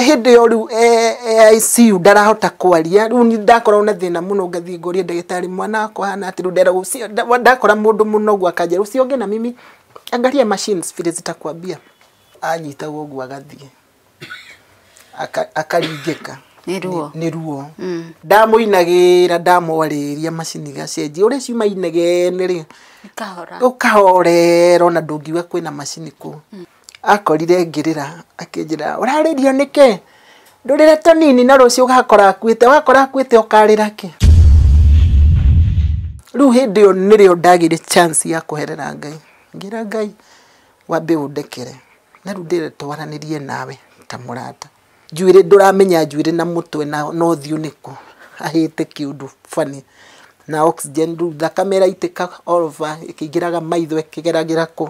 Hĩndĩ ĩyo rĩu ICU ndarahota kwaria rĩu ni ndakorwo na thĩna mũno ngathiĩ ngũrie ndagĩtarĩ mwana wakwa hana atĩ rĩu nderagwo ndakora mũndũ mũnogu akanjĩra usionge na mimi, angalia machines vile zitakwambia. Anyitagwo ũguo agathiĩ akaringĩka Nĩ ruo. Nĩ ruo. Ndamũinagĩra ndamwarĩria macini gacenjia ũrĩa ciuma inegene rĩ Ikahora. Ũkahorera ona ndũngiuga kwĩna macini kũu. Akorire ngĩrĩra akĩnjĩra ũrarĩrio nĩkĩ ndũrĩre tũnini na rũciũ ũgakora akuĩte wakora akuĩte ũkarĩra kĩ. Rĩu hĩndĩ ĩyo nĩrĩo ndagĩire chance ya kũherera Ngai. Ngĩra Ngai wambe ũndekere na rĩu ndĩrenda twaranĩrie nawe ta mũrata. Njuĩrĩ ndũramenya njuĩrĩ na mũtwe na ũthiũ nĩkũ ahĩte kĩũndũ funny na oxygen rĩu thakame ĩraitĩka all over ĩkĩingĩraga maitho ĩkĩgeragĩra kũ.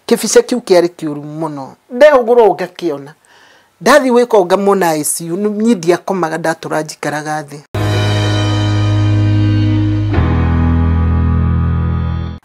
Kĩbica kĩu kĩarĩ kĩũru mũno ndehũgũrwo ngakĩona ndathiĩ gwĩka ngamwona ICU niĩ ndiakomaga ndatũra njikaraga thĩ.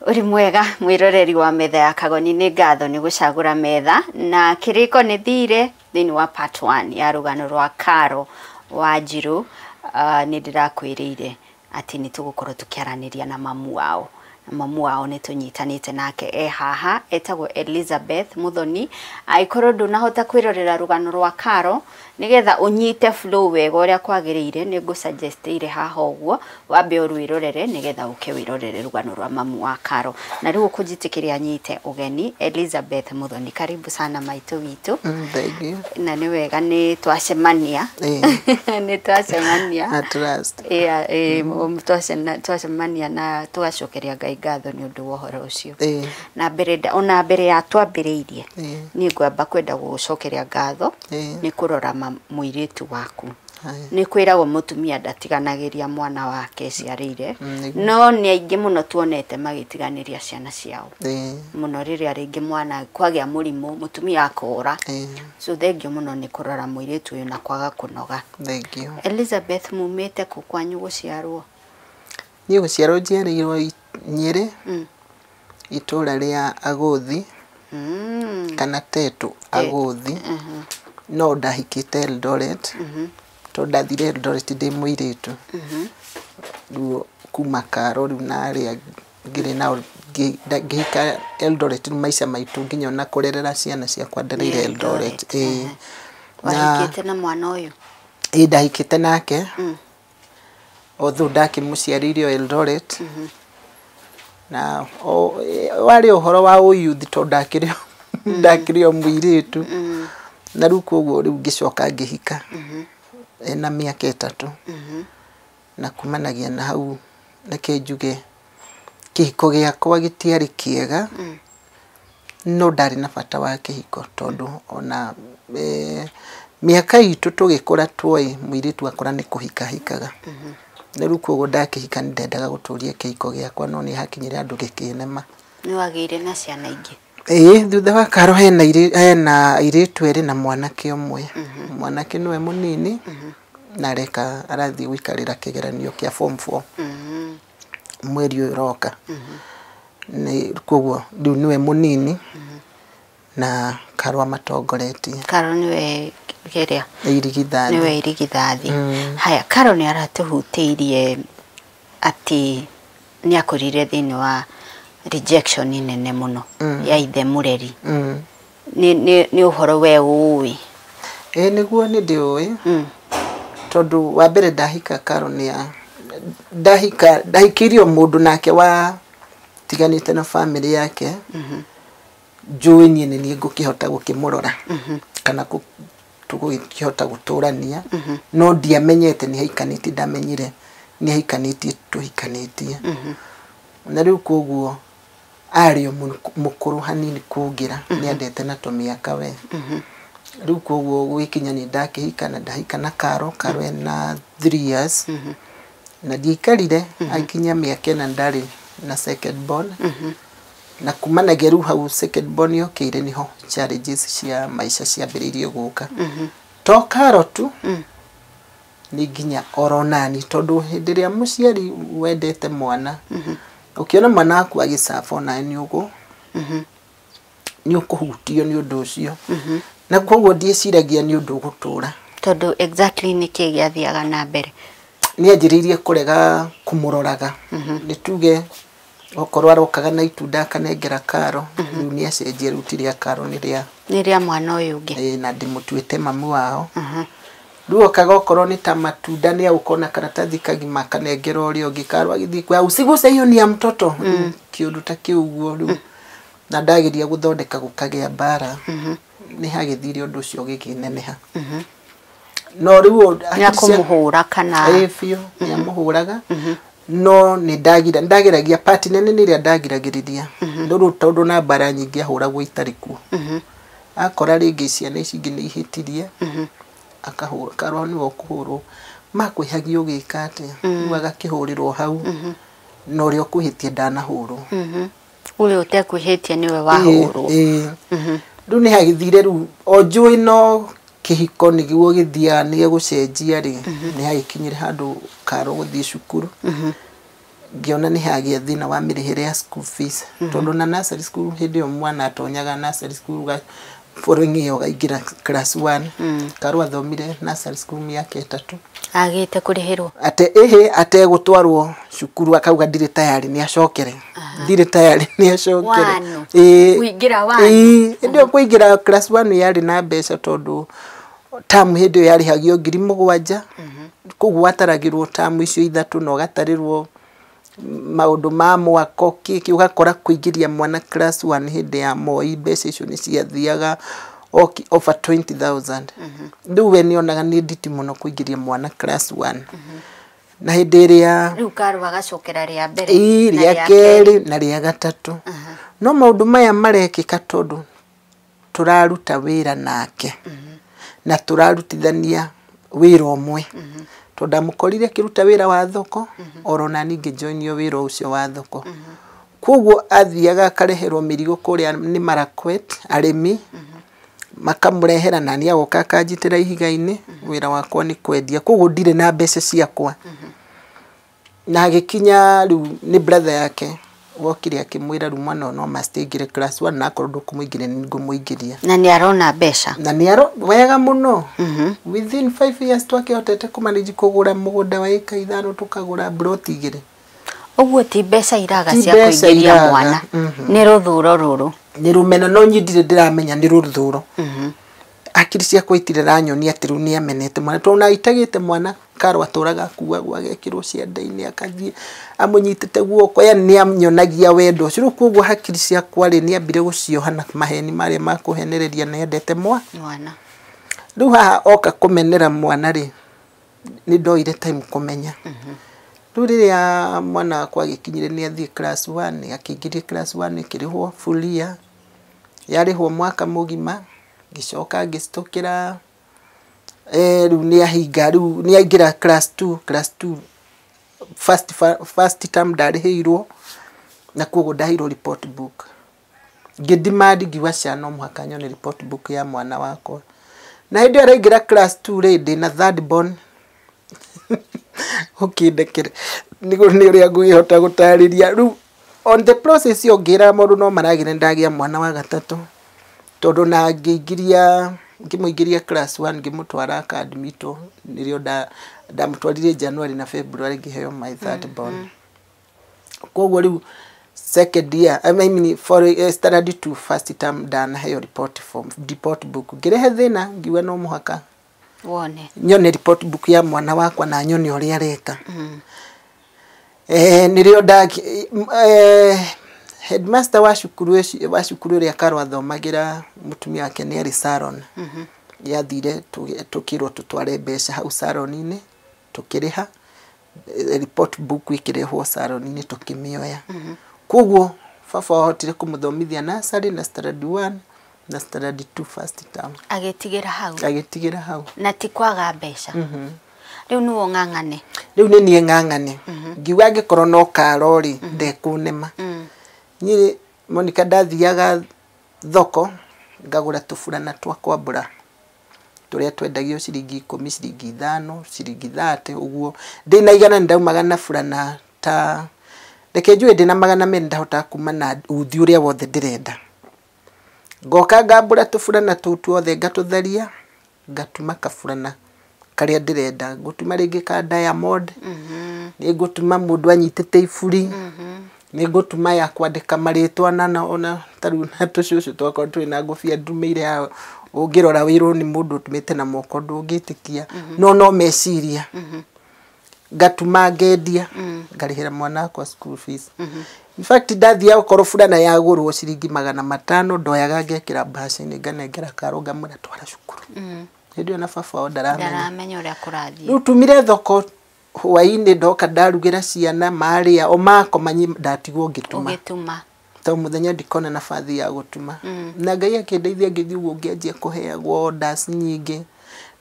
Ũrĩ mwega mwĩroreri wa metha ya Kagoni, nĩ ngatho nĩ gũcagũra metha na kĩrĩko nĩ thire thĩinĩ wa part 1 ya rũgano rwa Caro Wanjiru. Nĩ ndĩrakwĩrĩire atĩ nĩ tũgũkorwo tũkĩaranĩria na mamu wao. Na mamu wao nĩ tũnyitanĩte nake e haha, etagwo Elizabeth Muthoni. Angĩkorwo ndũnahota kwĩrorera rũgano rwa Caro nĩgetha ũnyite flow wega ũrĩa kwagĩrĩire, nĩ ngũsuggestĩire haha ũguo wambe ũrwĩrorere nĩgetha ũke wĩrorere rũgano rwa mamu wa Caro. Na rĩu ũkũnjĩtĩkĩria nyite ũgeni Elizabeth Muthoni, karibu sana maitũ witũ. Thank you. Na nĩ wega nĩ twacemania. Nĩ twacemania. At last. Yeah, twacemania na tũgacokeria Ngai ngatho nĩ ũndũ wa ũhoro ũcio. Na mbere ona mbere ya twambĩrĩirie niĩ ngwamba kwenda gũgũcokeria ngatho nĩ kũrora mũirĩtu waku. Nĩ kwĩragwo mũtumia ndatiganagĩria mwana wake ciarĩire, no nĩ aingĩ mũno tuonete magĩtiganĩria ciana ciao. Mũno rĩrĩa rĩngĩ mwana kwagĩa mũrimũ mũtumia akora. So thank you mũno nĩ kũrora mũirĩtu ũyũ na kwaga kũnoga. Thank you. Elizabeth, mumĩte kũ kwanyu gũciarwo? Niĩ gũciarwo njiarĩirwo Nyĩrĩ, itũra rĩa Agũthi, kana Tetu Agũthi, no ndahikĩte Eldoret, tondũ ndathire Eldoret ndĩ mũirĩtu. Rĩu kuma Karo rĩu na arĩa ngĩrĩ nao ngĩhika Eldoret rĩu maica maitũ nginya ona kũrerera ciana ciakwa ndereire Eldoret. Wahikĩte na mwana ũyũ? Ĩĩ ndahikĩte nake. Although ndakĩmũciarĩire o Eldoret. Na warĩ ũhoro wa ũyuthi tondũ ndakĩrĩ o mũirĩtu. Na rĩu koguo rĩu ngĩcoka ngĩhika ena mĩaka 3. Na kumanagia na hau reke njuge kĩhiko gĩakwa gĩtiarĩ kĩega, no ndarĩ na bata wa kĩhiko tondũ ona mĩaka itũ tũgĩkũra tuoĩ mũirĩtu akũra nĩ kũhika hikaga. Na rĩu koguo ndakĩhika nĩ ndendaga gũtũria kĩhiko gĩakwa no nĩ hakinyire andũ gĩkĩnema. Nĩ wagĩire na ciana ingĩ? Ĩĩ, thutha wa Karo hena airĩtu erĩ na mwanake ũmwe. Mwanake nĩwe mũnini na areka arathiĩ gũikarĩra kĩgeranio kĩa form 4 mweri ũyũ ũroka. Nĩ koguo rĩu nĩwe mũnini na Karo amatongoretie. Karo nĩwe kĩrĩa? Irigithathi. Nĩwe irigithathi. Haya, Karo nĩ aratũhutĩirie atĩ nĩ akũrire thĩinĩ wa rejection nene mũno ya ithe mũreri. Nĩ ũhoro we ũĩ? Ĩĩ nĩguo nĩ ndĩũĩ. Tondũ wa mbere ndahika Karo nĩ ndahikĩirio mũndũ nake wa tiganĩte na family yake. Njũĩ niĩ nĩ niĩ ngũkĩhota gũkĩmũrora kana tũgũkĩhota gũtũrania, no ndiamenyete nĩ haikanĩtie, ndamenyire nĩ haikanĩtie tũhikanĩtie. Na rĩu koguo arĩ o mũkũrũ hanini kũngĩra, nĩ andete na tũmĩaka we. Rĩu koguo gũgĩkinya nĩ ndakĩhika na ndahika na Karo, Karo ena 3 years. Na ndiaikarire akinya mĩaka ĩna ndarĩ na second born. Na kumanagia rĩu hau second born yokĩire nĩho challenges cia maica ciambĩrĩirie gũka. To Karo tu, nĩ nginya oro nani tondũ hĩndĩ ĩrĩa mũciari wendete mwana, ũkĩona mwana waku agĩcaba onawe nĩ ũkũhutio nĩ ũndũ ũcio. Na koguo ndieciragia nĩ ũndũ ũgũtũra. Tondũ exactly nĩ kĩĩ gĩathiaga na mbere? Nĩ anjĩrĩirie kũrega kũmũroraga. Nĩ tuge okorwo arokaga na itunda akanengera Karo, rĩu nĩ acenjia rĩu ti rĩa Karo nĩ rĩa Nĩ rĩa mwana ũyũ ũngĩ. Ĩĩ, na ndĩmũtuĩte mamu wao. Rĩu okaga okorwo nĩ ta matunda nĩ agũkorwo na karatathi kagima akanengera ũrĩa ũngĩ. Karo agĩthiĩ kwa usiguse hiyo ni ya mtoto. Kĩũndũ ta kĩu ũguo rĩu. Na ndageria gũthondeka gũkagĩa mbara. Nĩ hagĩthire ũndũ ũcio ũgĩkĩneneha. No rĩu Nĩ akũmũhũra kana? Ĩĩ biũ, nĩ amũhũraga. No nĩ ndagira ndageragia part nene nĩ ĩrĩa ndagiragĩrĩria. Rĩu tondũ na mbara nyingĩ ahũragwo itarĩ kuo. Akora rĩngĩ ciana ici ingĩ nĩ ihĩtirie, akahũra Karo nĩwe ũkũhũrwo. Makwĩhagia ũgĩka atĩa? Rĩu agakĩhũrĩrwo hau. Na ũrĩa ũkwĩhĩtie ndanahũrwo. Ũrĩa ũtekwĩhĩtie nĩwe wahũrwo. Ĩĩ. Rĩu nĩ hagĩthire rĩu o njũĩ no kĩhiko nĩguo gĩthiaga nĩ gĩgũcenjia rĩ, nĩ hagĩkinyire handũ Karo gũthiĩ cukuru. Ngĩona nĩ hagĩa thĩna wa mĩrĩhĩre ya school fees. Tondũ na nursery school hĩndĩ ĩyo mwana atonyaga nursery school following year ũkaingĩra class 1. Karo athomire nursery school mĩaka 3. Agĩte kũrĩhĩrwo. Ate ĩhĩ ategũtwarwo cukuru akauga ndirĩ tayari nĩ acokere. Ndirĩ tayari nĩ acokere. Ĩĩ. Kũingĩra one. Ĩĩ, hĩndĩ ĩyo kũingĩra class 1 yarĩ na mbeca tondũ tamu hĩndĩ ĩyo yarĩhagio 7,000. Koguo wataragĩrwo tamu icio 3 na ũgatarĩrwo maũndũ ma mwako kĩkĩ, ũgakora kũingĩria mwana class 1 hĩndĩ ya Moi mbeca icio nĩ ciathiaga over 20,000. Rĩu we nĩonaga nĩ nditi mũno kũingĩria mwana class 1. Na hĩndĩ ĩrĩa rĩu Karo agacokera rĩa mbere, ĩĩ, rĩa kerĩ na rĩa gatatũ. No maũndũ maya marekĩka tondũ tũraruta wĩra nake. Na tũrarutithania wĩra ũmwe. Tondũ ndamũkorire akĩruta wĩra wa thoko, oro na niĩ ngĩjoinio wĩra ũcio wa thoko. Koguo athiaga akareherwo mĩrigo kũrĩa nĩ Marakwet, arĩmi, makamũrehera na niĩ agoka akanjitĩra ihiga-inĩ, wĩra wakwa nĩ kwendia. Koguo ndirĩ na mbeca ciakwa. Na agĩkinya rĩu nĩ brother yake wokire akĩmwĩra rĩu mwana ũyũ no must aingĩre class 1 na akorwo ndũkũmũingĩria nĩ ngũmũingĩria. Na nĩ arona mbeca. Na nĩ aro wega mũno. Within 5 years twakĩhotete kũmanage kũgũra mũgũnda wa ĩka 5 tũkagũra ploti 2. Ũguo ti mbeca iraga cia kũingĩria mwana. Nĩ rũthũro rũrũ. Nĩ rũmena no niĩ ndirĩ ndĩramenya nĩ rũthũro. Hakiri ciakwa itirĩ ranyonia atĩ rĩu nĩ amenete mwana. Tondũ ona aitagĩte mwana Karo atũraga akuagwo agekĩrwo ciande-inĩ akathiĩ amũnyitĩte guoko, yani nĩ anyonagia wendo ũcio. Rĩu koguo hakiri ciakwa rĩ nĩ ambire gũcioha na maheni marĩa ma kũhenereria nĩ endete mwana. Rĩu haha oka kũmenera mwana rĩ, nĩ ndoire time kũmenya. Rĩu rĩrĩa mwana wakwa agĩkinyire nĩ athiĩ class 1, akĩingĩria class 1 ĩkĩrĩhwo full year, yarĩhwo mwaka mũgima, ngĩcoka ngĩcitũkĩra rĩu nĩ ahinga, rĩu nĩ aingĩra class 2, class 2 first term ndarĩhĩirwo na koguo ndaheirwo report book. Ngĩ-demand ngiuga cia no mũhaka nyone report book ya mwana wakwa. Na hĩndĩ ĩyo araingĩra class 2 rĩ, ndĩna third born. Ũkĩndekere nĩguo nĩ ũrĩa ngũkĩhota gũtarĩria. Rĩu on the process ĩyo ngĩraga maũndũ no maragĩra ndagĩa mwana wa gatatũ. Tondũ na ngĩingĩria ngĩmũingĩria class 1 ngĩmũtwara akadmitwo nĩrĩo ndamũtwarire January na February ngĩheo my third born. Koguo rĩu second year, I mean for standard 2 first term ndanaheo report form, report book. Ngĩrehe thĩna ngiuga no mũhaka wone nyone report book ya mwana wakwa na nyone ũrĩa areka. Nĩrĩo headmaster wa cukuru wa cukuru ĩrĩa Karo athomagĩra mũtumia wake nĩ arĩ salon. Yathire tũkĩrwo tũtware mbeca hau salon-inĩ tũkĩrĩha, report book ĩkĩrehwo salon-inĩ tũkĩmĩoya. Koguo baba ahotire kũmũthomithia nursery na standard 1 na standard 2 first term. Agĩtigĩra hau. Agĩtigĩra hau. Na ti kwaga mbeca. Rĩu nĩwe ũng'ang'ane. Rĩu nĩ niĩ ng'ang'ane. Ngiuga angĩkorwo no Karo rĩ, ndekũnema. Niĩ Monica ndathiaga thoko ngagũra tũburana twa kwambũra tũrĩa twendagio ciringi 10, ciringi 5, ciringi 30 ũguo. Ndĩna igana nĩ ndaumaga na burana ta reke njue ndĩna 200 ndahotaga kuma na uthi ũrĩa wothe ndĩrenda. Ngoka ngambũra tũburana tũu tuothe ngatũtheria, ngatuma kaburana karĩa ndĩrenda. Ngũtuma rĩngĩ ka diamond, nĩ ngũtuma mũndũ anyitĩte iburi, nĩ ngũtuma ya kwandĩka marĩtwa na ona tarĩu na tũcũcũ twakwa twĩ na ngũbia ndumĩire haha, ũngĩrora wĩrwo nĩ mũndũ ũtumĩte na moko ndũngĩtĩkia, no no meciria. Ngatuma ngendia, ngarĩhĩra mwana wakwa school fees. In fact ndathiaga gũkorwo burana yagũrwo ciringi 500 ndoyaga ngekĩra mbaca-inĩ nganengera Karo ngamwĩra twara cukuru. Hĩndĩ ĩyo na baba wao ndaramenya ũrĩa kũrathiĩ. Rĩu tumire thoko hwaĩ-inĩ ndoka ndarugĩra ciana marĩa o makoma ndatigwo ngĩtuma. Ũgĩtuma. Tondũ mũthenya ndikona nabathi ya gũtuma. Na Ngai akĩndeithia ngĩthiĩ ũguo ngĩanjia kũheagwo orders nyingĩ.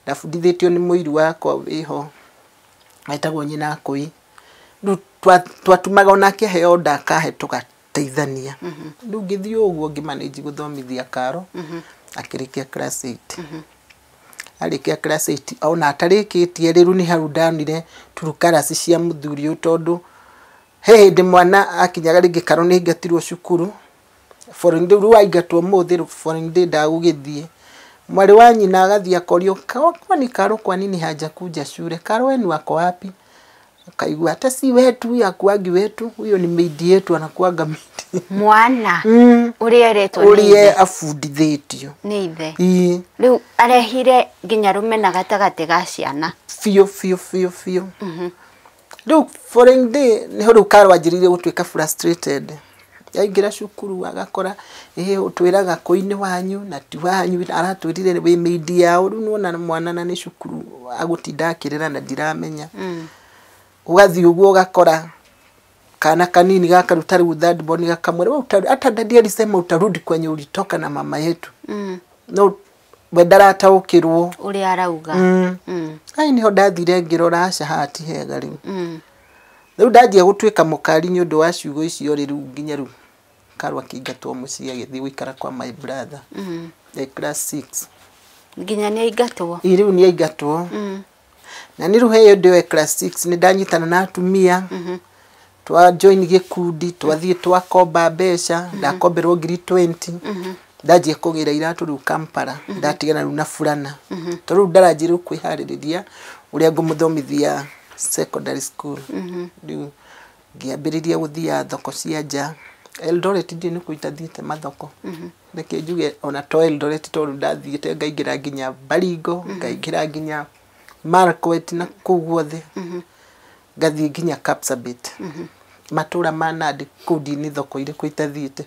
Ndabundithĩtio nĩ mũiru wakwa wĩho etagwo nyina Akũi. Rĩu twatumaga onake aheo order akahe tũgateithania. Rĩu ngĩthiĩ ũguo ngĩmanage gũthomithia Karo, akĩrĩkia class 8. Arĩkia class 8 ona atarĩkĩtie rĩu nĩ hau ndonire turukarasi cia mũthuri ũyũ tondũ he hĩndĩ mwana akinyaga rĩngĩ Karo nĩ aingatirwo cukuru. Foreign day rĩu aingatwo ũmũthĩ foreign day ndagũgĩthiĩ. Mwarĩ wa nyina agathiĩ akorio, kwani Karo kwa nini hajakuja shule? Karo wenu ako wapi? Akaigua hata si wetu, huyu hakuangi wetu, huyo ni maid yetu, anakuanga maid. Mwana ũrĩa eretwo nĩ ũrĩa abundithĩtio nĩ ithe. Rĩu arehire nginya rũmena gatagatĩ ga ciana. Biũ biũ biũ biũ. Rĩu foreign day nĩho rĩu Karo anjĩrĩirie gũtuĩka frustrated. Aingĩra cukuru agakora ũtwĩraga kũi nĩ wanyu na ti wanyu, aratwĩrire wĩ maid yao. Rĩu nĩwona mwana na nĩ cukuru agũtinda akĩrĩra na ndiramenya. Ũgathiĩ ũguo ũgakora kana kanini gakaruta rĩu third born gakamwĩra hata daddy alisema utarudi kwenye ulitoka na mama yetu. No we ndarataũkĩrwo ũrĩa arauga. Ai niho ndathire ngĩrora aca haha ti hega rĩu. Rĩu ndanjia gũtuĩka mũkari nĩ ũndũ wa ciugo icio rĩ, rĩu nginya rĩu Karo akĩingatwo mũciĩ agĩthiĩ gũikara kwa my brother. Class 6. Nginya nĩ aingatwo? Ĩ rĩu nĩ aingatwo. Na nĩ rĩu he hĩndĩ ĩyo class 6 nĩ ndanyitana na atumia. Twa join gĩkundi, twathiĩ twakomba mbeca, ndakomberwo ngiri 20. Ndanjia kũgĩra iratũ rĩu Kampala, ndatigana rĩu na burana. Tondũ rĩu ndaranjia rĩu kwĩharĩrĩria ũrĩa ngũmũthomithia secondary school. Rĩu ngĩambĩrĩria gũthiaga thoko cia nja. Eldoret ndiũĩ nĩ kũ itathiĩte mathoko. Reke njuge ona to Eldoret tondũ ndathiĩte ngaingĩra nginya Baringo, ngaingĩra nginya Marakwet na kũu guothe. Ngathiĩ nginya Kapsabet. Matũra ma Nandi kũu ndiũĩ thoko irĩkũ itathiĩte.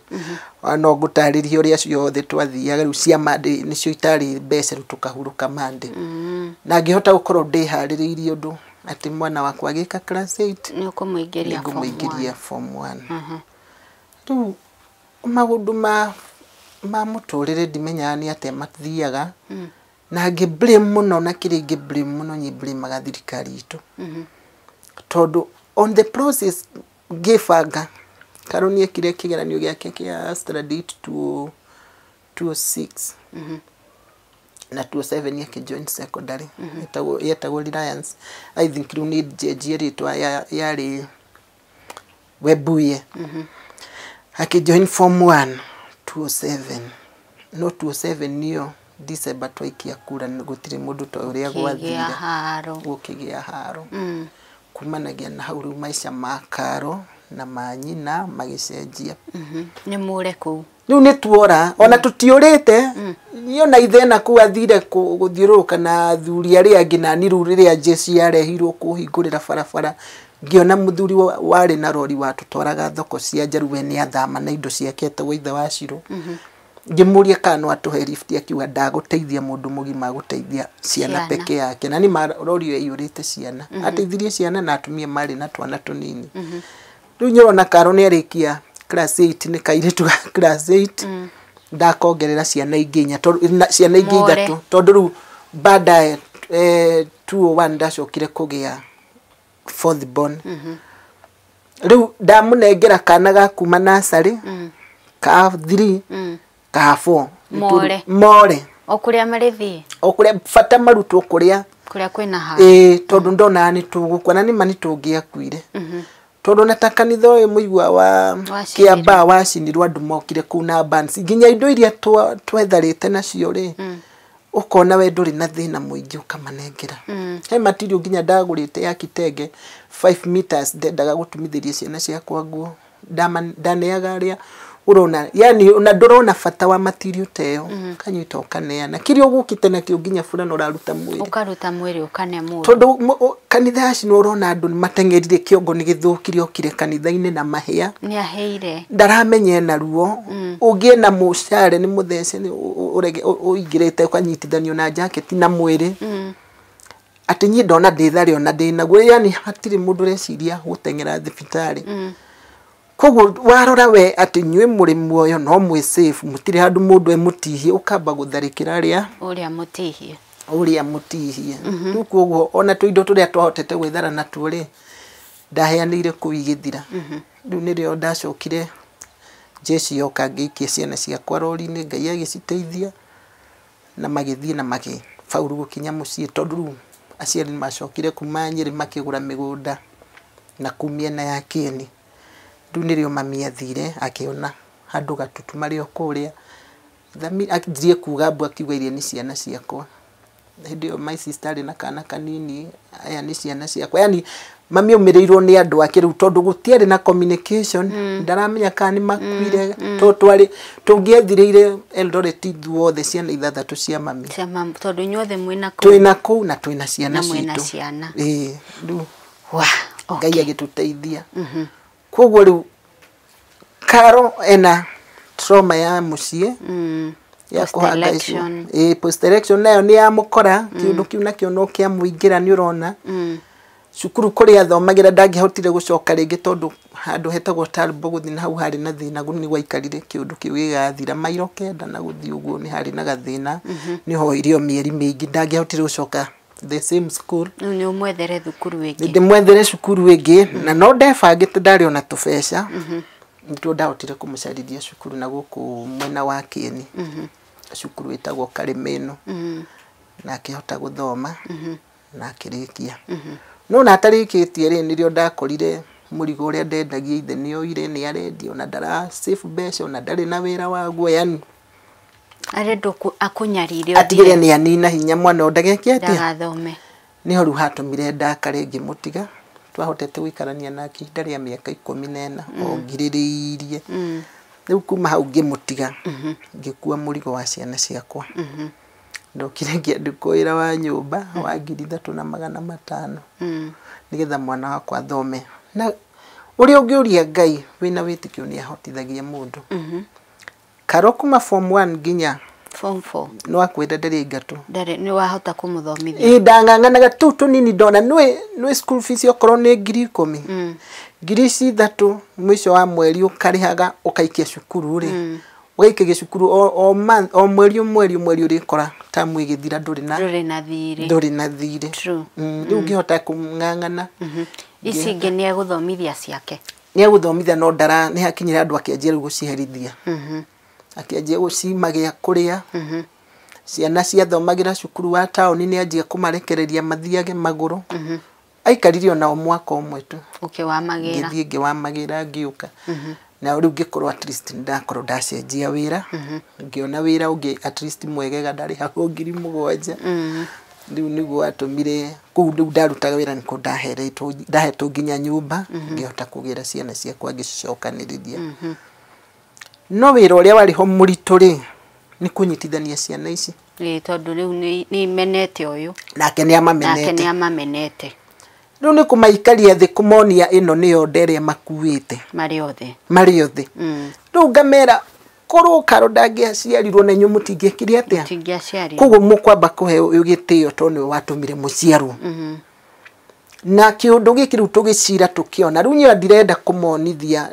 Ona no ngũtarĩrie ũrĩa ciothe twathiaga rĩu cia Monday nĩcio itarĩ mbeca rĩu tũkahurũka Monday. Na ngĩhota gũkorwo ndĩharĩrĩirie ũndũ atĩ mwana wakwa agĩka class 8 nĩ ũkũmũingĩria form 1. Nĩngũmũingĩria form 1. Rĩu maũndũ ma mũtũrĩre ndimenyaga nĩ atĩa mathiaga. Na ngĩ blame mũno na kĩrĩa ingĩ blame mũno nĩ blame-aga thirikari itũ. Tondũ on the process ngĩbanga Karo nĩ ekire kĩgeranio gĩake kĩa standard 8 206 na 207 akĩjoin secondary. Yetagwo Reliance. I think rĩu nĩ njenjie rĩtwa yarĩ Webuye. Akĩjoin form 1 207. No 207 nĩyo December twaikia kura gũtirĩ mũndũ ta ũrĩa gwathire. Gũkĩgĩa haro. Kumanagia na hau rĩu maica ma Karo na ma nyina magĩcenjia. Nĩ mũre kũu. Rĩu nĩ tuora ona tũtiũrĩte. Niĩ ona ithe na kũu athire gũthiũrũrũka na athuri arĩa angĩ na niĩ rĩu rĩrĩa jeshi yarehirwo kũhingũrĩra barabara ngĩona mũthuri warĩ na rori watũtwaraga thoko cia nja rĩu we nĩ athama na indo ciake etagwo ithe wa Shiro. Ngĩmũria kana no atũhe lift akiuga ndagũteithia mũndũ mũgima agũteithia ciana peke yake. Na nĩ rori ĩyo ĩiyũrĩte ciana. Ateithirie ciana na atumia marĩ na twana tũnini. Rĩu nyona Karo nĩ arĩkia class 8 nĩ kairĩtu ga class 8. Ndakongerera ciana ingĩ inya tondũ ciana ingĩ ithatũ tondũ rĩu baadaye 201 ndacokire kũgĩa fourth born. Rĩu ndamũnengera kana ga kuma nursery ka 3 ka 4 more o kũrĩa marĩthiĩ o kũrĩa bata marutwo kũrĩa kũrĩa kwĩna ha tondũ ndonaga nĩ tũgũkua na nĩ ma nĩ tũngĩakuire. Tondũ na ta kanitha ũyũ mũigua wa Kĩambaa wacinirwo andũ mokire kũu na bands nginya indo iria twetharĩte nacio rĩ ũkona we ndũrĩ na thĩna mũingĩ ũkamanengera. He material nginya ndagũrĩte ya kitenge 5 meters ndendaga gũtumithĩria ciana ciakwa nguo ndaneaga arĩa urona yani ona ndũrona bata wa material ta ĩyo kanyita ũkaneana kĩrĩa ũgũkĩte nakĩo nginya burana ũraruta mwĩrĩ ũkaruta mwĩrĩ ũkane mũndũ tondũ kanitha yacinwo ũrona andũ mateng'erire kĩongo nĩ gĩthũkire okire kanitha-inĩ na mahĩa nĩ aheire ndaramenya ena ruo ũngĩ na mũcare nĩ mũthece ũrege ũingĩrĩte ũkanyitithanio na jacket na mwĩrĩ atĩ niĩ ndona ndĩthare ona ndĩnaguo yani hatirĩ mũndũ ũreciria gũteng'era thibitarĩ. Koguo warora we atĩ inyuĩ mũrĩ muoyo no mwĩ safe mũtirĩ handũ mũndũ emũtihie ũkamba gũtharĩkĩra arĩa ũrĩa mũtihie ũrĩa mũtihie. Rĩu koguo ona tũindo tũrĩa twahotete gwĩthara natuo rĩ ndaheanĩire kũu igĩthira. Rĩu nĩrĩo ndacokire jeshi yoka ngĩikia ciana ciakwa rori-inĩ Ngai agĩciteithia na magĩthiĩ na magĩbauru gũkinya mũciĩ tondũ rĩu aciari nĩmacokire kuma Nyĩrĩ makĩgũra mĩgũnda na kũu mĩena ya Kĩeni. Rĩu nĩrĩo mami athire akĩona handũ gatutu marĩ o kũrĩa anjirie kuga mbu akiuga iria nĩ ciana ciakwa. Hĩndĩ ĩyo my sister arĩ na kana kanini aya nĩ ciana ciakwa yani mami aumĩrĩirwo nĩ andũ ake rĩu tondũ gũtiarĩ na communication ndaramenya kana nĩ makuire tondũ twarĩ tũngĩethirĩire Eldoret ithuothe ciana ithathatũ cia mami tondũ inyuothe mwĩna kũu twĩna kũu na twĩna ciana citũ. Ĩĩ rĩu Ngai agĩtũteithia. Koguo rĩu Karo ena trauma ya mũciĩ ya kũhangaicwo post election nayo nĩ yamũkora kĩũndũ kĩu nakĩo no kĩamũingĩra nĩ ũrona. Cukuru kũrĩa athomagĩra ndangĩhotire gũcoka rĩngĩ tondũ handũ hetagwo Talbo gũthiĩ na hau harĩ na thĩna nĩ gwaikarire kĩũndũ kĩu gĩgathira mairo 9 na gũthiĩ ũguo nĩ harĩ na gathĩna nĩ hoirio mĩeri mĩingĩ ndangĩhotire gũcoka the same school. Nĩ ũmwethere thukuru ĩngĩ ndĩmwethere cukuru ĩngĩ na no ndebangĩte ndarĩ ona tũbeca nĩtuo ndahotire kũmũcarithia cukuru na gũkũ mwena wa Kĩeni cukuru ĩtagwo Karĩmĩno na akĩhota gũthoma na akĩrĩkia. No na atarĩkĩtie rĩ nĩrĩo ndakorire mũrigo ũrĩa ndendagia ithe nĩ oire nĩ arendia ona ndara save mbeca ona ndarĩ na wĩra waguo yani arenda akũnyarire atigĩre nĩ anina hinya mwana ndageke atĩa ndagathome. Nĩho rĩu hatũmire ndakare ngĩmũtiga twahotete gũikarania nake ihinda rĩa mĩaka 14 o ngirĩrĩirie. Rĩu kuma hau ngĩmũtiga ngĩkua mũrigo wa ciana ciakwa. Ndokire ngĩandĩkwo wĩra wa nyũmba wa 3,500 nĩgetha mwana wakwa athome. Na ũrĩa ũngĩũria Ngai wĩna wĩtĩkio nĩ ahotithagia mũndũ. Karo kuma form 1 nginya form 4 no akwĩra ndarĩ aingatwo ndarĩ nĩ wahota kũmũthomithia. Ĩ ndang'ang'anaga tũu tũnini ndona nĩ school fees okorwo nĩ 10,000 3,000 mũico wa mweri ũkarĩhaga ũkaikia cukuru rĩ ũgaikagia cukuru o month o mweri mweri mweri ũrĩkora tamu ĩgĩthira ndũrĩ na thirĩ ndũrĩ na thirĩ. Rĩu ngĩhota kũng'ang'ana ici ingĩ nĩ egũthomithia ciake nĩ egũthomithia no ndara nĩ hakinyire andũ akĩanjia rĩu gũciherithia akĩanjia gũcima gĩa kũrĩa. Ciana ciathomagĩra cukuru wa taũni nĩ anjia kũmarekereria mathiage magũrũ. Aikarire onao mwaka ũmwe tu ũkĩwamagĩra ngĩthiĩ ngĩwamagĩra ngĩũka na rĩu ngĩkorwo at least ndakorwo ndacenjia wĩra ngĩona wĩra ũngĩ at least mwegega ndarĩhagwo 7,000. Rĩu nĩguo watũmire kũu rĩu ndarutaga wĩra nĩkuo ndahetwo nginya nyũmba ngĩhota kũgĩra ciana ciakwa ngĩcicokanĩrĩria. No wĩra ũrĩa warĩ ho mũritũ rĩ nĩ kũnyitithania ciana ici tondũ rĩu nĩ imenete ũyũ nake nĩ amamenete nake nĩ amamenete. Rĩu nĩ kũmaikaria thĩ kũmonia ĩno nĩyo nda ĩrĩa makuĩte marĩ othe Rĩu ngamera korwo Karo ndangĩaciarirwo na inyuĩ mũtingĩekire atĩa mũtingĩaciarirwo koguo mũkwamba kũhe ũyũ gĩtĩo tondũ nĩwe watũmire mũciarwo. Na kĩũndũ gĩkĩ rĩu tũgĩcira tũkĩona rĩu niĩ ndirenda kũmonithia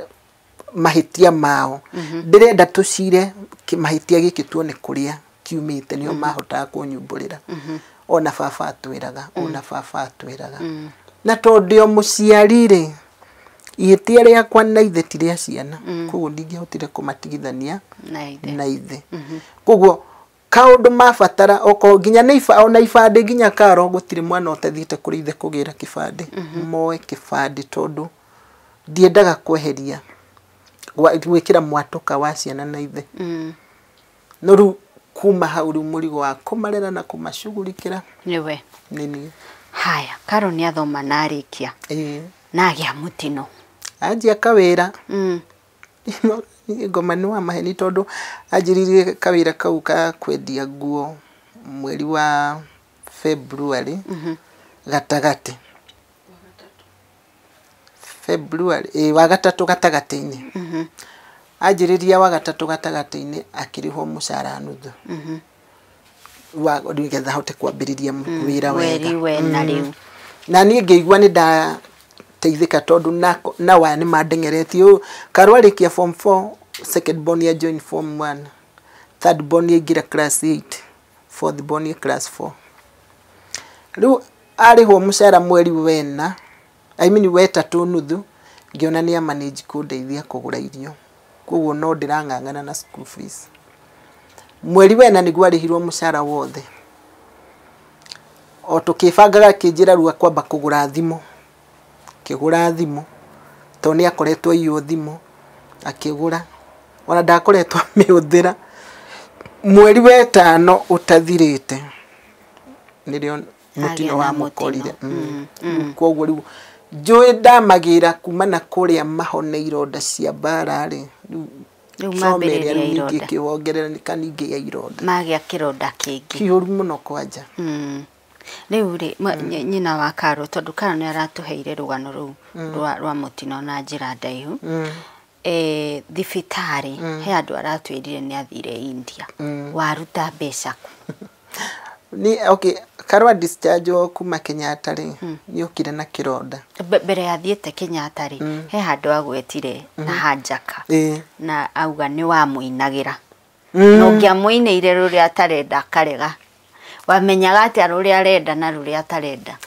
mahĩtia mao ndĩrenda tũcire mahĩtia gĩkĩ tuone kũrĩa kiumĩte nĩo mahotaga kũnyumbũrĩra. Ona baba atwĩraga ona baba atwĩraga na tondũ o mũciari rĩ ihĩtia rĩakwa na ithe ti rĩa ciana koguo ndingĩahotire kũmatigithania na ithe. Koguo kaũndũ mabatara okorwo nginya nĩ ona ibandĩ nginya Karo gũtirĩ mwana ũtathiĩte kũrĩ ithe kũgĩra kĩbandĩ moe kĩbandĩ tondũ Ndiendaga kweheria gwĩkĩra mwatũka wa ciana na ithe. No rĩu kuma hau rĩu mũrigo wa kũmarera na kũmacugurikĩra nĩwe. Nĩ niĩ. Haya, Karo nĩ athoma na arĩkia. Na agĩa mũtino. Anjia kawĩra. Ngoma nĩ wa maheni tondũ anjĩrĩirie kawĩra kau ka kwendia nguo mweri wa February gatagatĩ. February wa gatatũ gatagatĩ-inĩ. Anjĩrĩria wa gatatũ gatagatĩ-inĩ akĩrĩhwo mũcara nuthu. Wa nĩgetha ahote kwambĩrĩria wĩra wega. Na niĩ ngĩigua nĩ ndateithĩka tondũ na waya nĩ mandengeretie ũũ. Karo arĩkia form 4, second born ya join form 1, third born yaingĩra class 8, fourth born ya class 4. Rĩu arĩhwo mũcara mweri wena, I mean wetatũ nuthu, ngĩona nĩ amanage kũndeithia kũgũra irio. Koguo no ndĩrang'ang'ana na school fees. Mweri wena nĩguo arĩhirwo mũcara wothe. O tũkĩbangaga akĩnjĩra rĩu akwamba kũgũra thimũ. Akĩgũra thimũ tondũ nĩ akoretwo aiywo thimũ, akĩgũra. Ona ndakoretwo amĩhũthĩra. Mweri wetano ũtathirĩte nĩrĩo mũtino wa mũkorire. Koguo rĩu njũĩ ndamagĩra kuma na kũrĩa mahone ironda cia mbara rĩ, rĩu mambĩrĩria ironda kĩwongerereka ningĩ ya ironda. Magĩa kĩronda kĩngĩ. Kĩũru mũno kwanja. Rĩu rĩ, nyina wa Karo, tondũ Karo nĩ aratũheire rũgano rũu rwa mũtino na njĩra ndaihu. Thibitarĩ he andũ aratwĩrire nĩ athire India. Waruta mbeca kũ? Ni okay, Karo discharge kuma Kenyatta rĩ, nĩ okire na kĩronda. Mbere ya athiĩte Kenyatta rĩ, he handũ agwetire na hanjaka. Na auga nĩ wamũinagĩra. Na ũngĩamũinĩire rũrĩa atarenda akarega. Wamenyaga atĩa rũrĩa arenda na rũrĩa atarenda?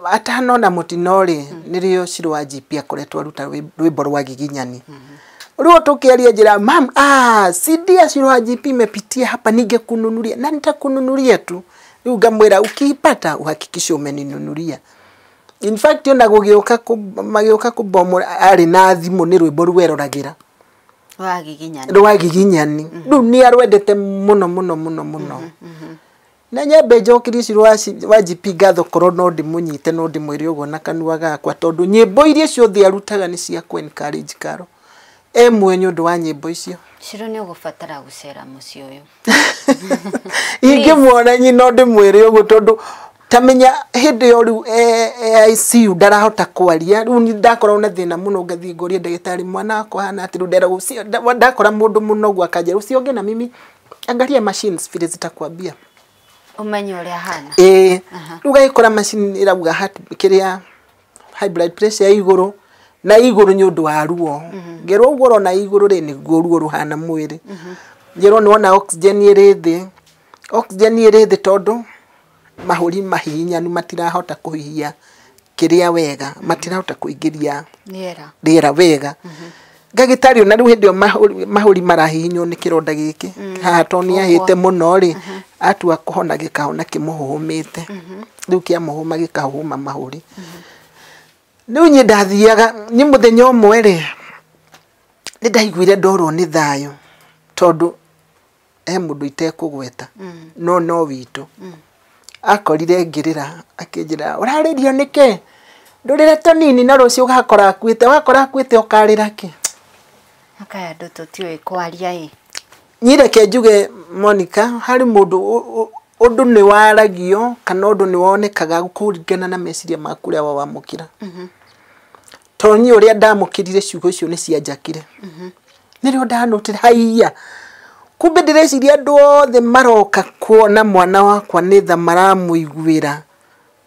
Atanona mũtino rĩ, nĩrĩo Shiro wa GP akoretwo aruta rwĩmbo rwa Giginyani. Rĩu tũkĩaria njĩra, mam, CD ya Shiro wa GP imepitia hapa, ningekununulia na nitakununulia tu. Rĩu ngamwĩra ukiipata uhakikishe umeninunulia. In fact ona gũgĩũka magĩũka kũbomora arĩ na thimũ nĩ rwĩmbo rweroragĩra. Rwa Giginyani. Rwa Giginyani. Rĩu nĩ arwendete mũno mũno mũno mũno. Na nyambe njokerie Shiro wa GP ngatho korwo no ndĩmũnyite no ndĩmwĩre ũguo na kanua gakwa tondũ nyĩmbo iria ciothe arutaga nĩ cia kũ encourage Karo. Emwe nĩ ũndũ wa nyĩmbo icio. Shiro nĩ ũgũbatara gũcera mũciĩ ũyũ. Ingĩmuona nyi no ndĩmwĩre ũguo tondũ tamenya hĩndĩ ĩyo rĩu ICU ndarahota kwaria. Rĩu nĩ ndakorwo na thĩna mũno ngathiĩ ngũrie ndagĩtarĩ mwana wakwa hana atĩ rĩu nderagwo ndakora mũndũ mũnogu akanjĩra usionge na mimi, angalia machines vile zitakwambia. Umenye ũrĩa hana. Rĩu gagĩkora machine ĩrauga kĩrĩa high blood pressure ya igũrũ na igũrũ nĩ ũndũ wa ruo. Ngerwo ũguo ũrona igũrũ rĩ nĩguo ruo rũhana mwĩrĩ. Ngerwo nĩ wona oxygen ĩrĩ thĩ. Oxygen ĩrĩ thĩ tondũ mahũri mahihinyanu matirahota kũhihia kĩrĩa wega, matirahota kũingĩria rĩera wega. Ngagĩtarĩ ona rĩu hĩndĩ ĩyo mahũri marahihinywo nĩ kĩronda gĩkĩ. Haha tondũ nĩ ahĩte mũno rĩ, atua kũhona gĩkahona kĩmũhũhũmĩte. Rĩu kĩamũhũma gĩkahũhũma mahũri. Rĩu niĩ ndathiaga, nĩ mũthenya ũmwe rĩ, nĩ ndaiguire ndorwo nĩ thayũ tondũ he mũndũ itekũgweta, no no witũ. Akorire ngĩrĩra akĩnjĩra ũrarĩrio nĩkĩ? Ndũrĩre tũnini na rũciũ ũgakora akuĩte, wakora akuĩte ũkarĩra kĩ? Akaya andũ tũtiũĩ kwaria ĩ. Niĩ reke njuge Monica, harĩ mũndũ ũndũ nĩ waragio kana ũndũ nĩ wonekaga kũringana na meciria maku ũrĩa wawamũkĩra. Tondũ niĩ ũrĩa ndamũkĩrire ciugo icio nĩ cianjakire. Nĩrĩo ndanotire haiya. Kumbe ndĩreciria andũ othe maroka kuona mwana wakwa nĩ tha maramũiguĩra.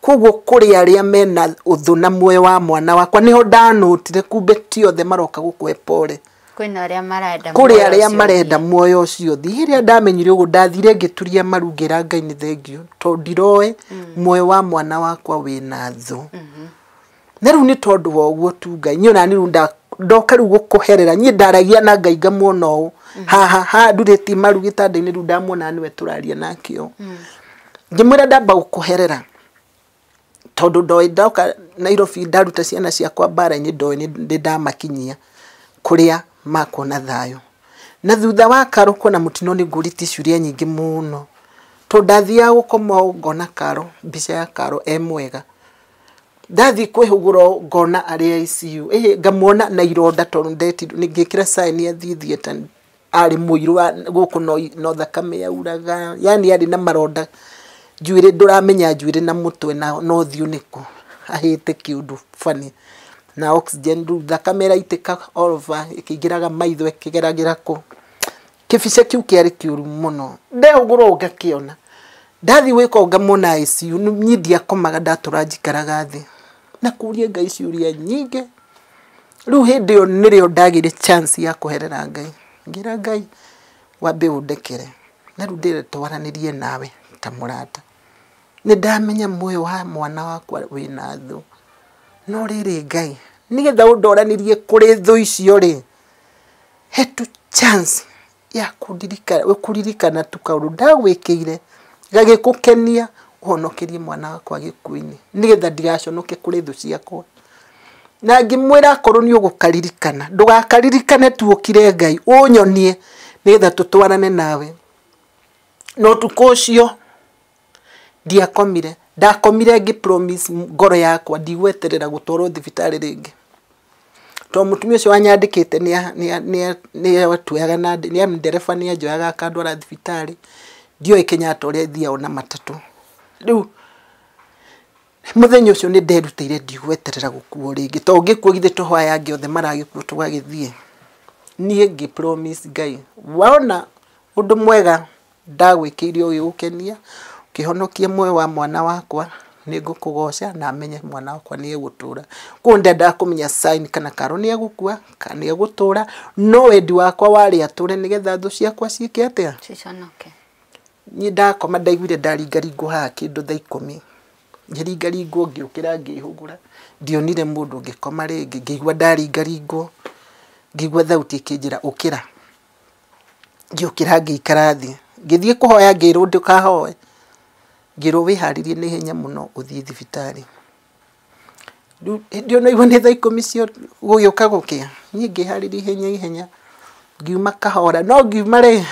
Koguo kũrĩ arĩa mena ũthũ na muoyo wa mwana wakwa nĩho ndanotire kumbe ti othe maroka gũkũhe pole. Kwĩna arĩa marenda kũrĩ arĩa marenda muoyo ũcio ũthiĩ. Rĩrĩa ndamenyire ũguo ndathire ngĩturia maru ngĩra Ngai nĩ thengiũ tondũ ndiroĩ muoyo wa mwana wakwa wĩna thũ. Na rĩu nĩ tondũ wa ũguo tu Ngai niĩ ona niĩ rĩu ndoka rĩu gũkũherera niĩ ndaragia na Ngai ngamuona ũũ haha haha ndurĩtie maru gĩtanda-inĩ rĩu ndamuona nĩwe tũraria nake ũũ. Ngĩmwĩra ndamba gũkũherera Tondũ ndoĩ ndoka Nairobi ndaruta ciana ciakwa mbara-inĩ, ndoĩ nĩ ndamakinyia kũrĩa makuona thayũ. Na thutha wa Karo kuona mũtino nĩ ngũrĩtie ciũria nyingĩ mũno, tondũ ndathiaga gũkoma ũũ ngona Karo, mbica ya Karo e mwega. Ndathiĩ kwĩhũgũra ngona arĩ ICU, ngamuona na ironda tondũ ndetirwo ngĩkĩra sign athiĩ theatre, arĩ mũirũ gũkũ no thakame yauraga, yani arĩ na maronda njuĩrĩ, ndũramenya njuĩrĩ na mũtwe na ũthiũ nĩkũ, ahĩte kĩũndũ funny na oxygen, rĩu thakame ĩraitĩka all over, ĩkĩingĩraga maitho ĩkĩgeragĩra kũ. Kĩbica kĩu kĩarĩ kĩũru mũno, ndehũgũra ũũ ngakĩona. Ndathiĩ gwĩka ũũ ngamuona ICU, niĩ ndiakomaga, ndatũra njikaraga thĩ na kũria Ngai ciũria nyingĩ. Rĩu hĩndĩ ĩyo nĩrĩo ndagĩire chance ya kũherera Ngai, ngĩra Ngai wambe ũndekere na rĩu ndĩrenda twaranĩrie nawe ta mũrata. Nĩ ndamenya muoyo wa mwana wakwa wĩna thũ, no rĩrĩ Ngai, nĩgetha ũndoranĩrie kũrĩ thũ icio rĩ, he tu chance ya kũririkana tu kaũndũ ndagwĩkĩire gagĩkũkenia, ũhonokerie mwana wakwa gĩkuũ-inĩ, nĩgetha ndigaconoke kũrĩ thũ ciakwa. Na ngĩmwĩra akorwo nĩ ũgũkaririkana, ndũgakaririkane tu ũkire Ngai, ũnyonie nĩgetha tũtwarane nawe. Na ũtukũ ũcio ndiakomire, ndakomire ngĩ promise ngoro yakwa ndigweterera gũtwarwo thibitarĩ rĩngĩ, tondũ mũtumia ũcio wanyandĩkĩte nĩ atuoyaga na nĩ ndereba nĩ anjoyaga akandwara thibitarĩ, ndioĩ Kenyatta ũrĩa thiagwo na matatũ. Rĩu mũthenya ũcio nĩ nderutĩire ndigweterera gũkuo rĩngĩ, tondũ ngĩkuo githĩ toho aya angĩ othe maragĩkuo tũgagĩthiĩ. Niĩ ngĩ promise Ngai, wona ũndũ mwega ndagwĩkĩire ũgĩgũkenia, ũkĩhonokia muoyo wa mwana wakwa, nĩ ngũkũgoca na menye mwana wakwa nĩ egũtũra. Koguo ndendaga kũmenya sign kana Karo nĩ egũkua kana nĩ egũtũra, no wendi wakwa warĩ atũre nĩgetha thũ ciakwa ciĩke atĩa, ciconoke. Niĩ ndakoma ndaiguire ndaringaringwo haha kĩndũ thaa 10, ngĩringaringwo ngĩũkĩra ngĩhũgũra, ndionire mũndũ, ngĩkoma rĩngĩ, ngĩigua ndaringaringwo, ngĩigua thauti ĩkĩnjĩra ũkĩra. Ngĩũkĩra ngĩikara thĩ, ngĩthiĩ kũhoya ngĩrwo ndũkahoe, ngĩrwo wĩharĩrie na ihenya mũno ũthiĩ thibitarĩ. Rĩu hĩndĩ ĩyo naigua nĩ thaa 10 cio gũgĩũka gũkĩa, niĩ ngĩharĩria ihenya ihenya, ngiuma kahora, no ngiuma rĩ,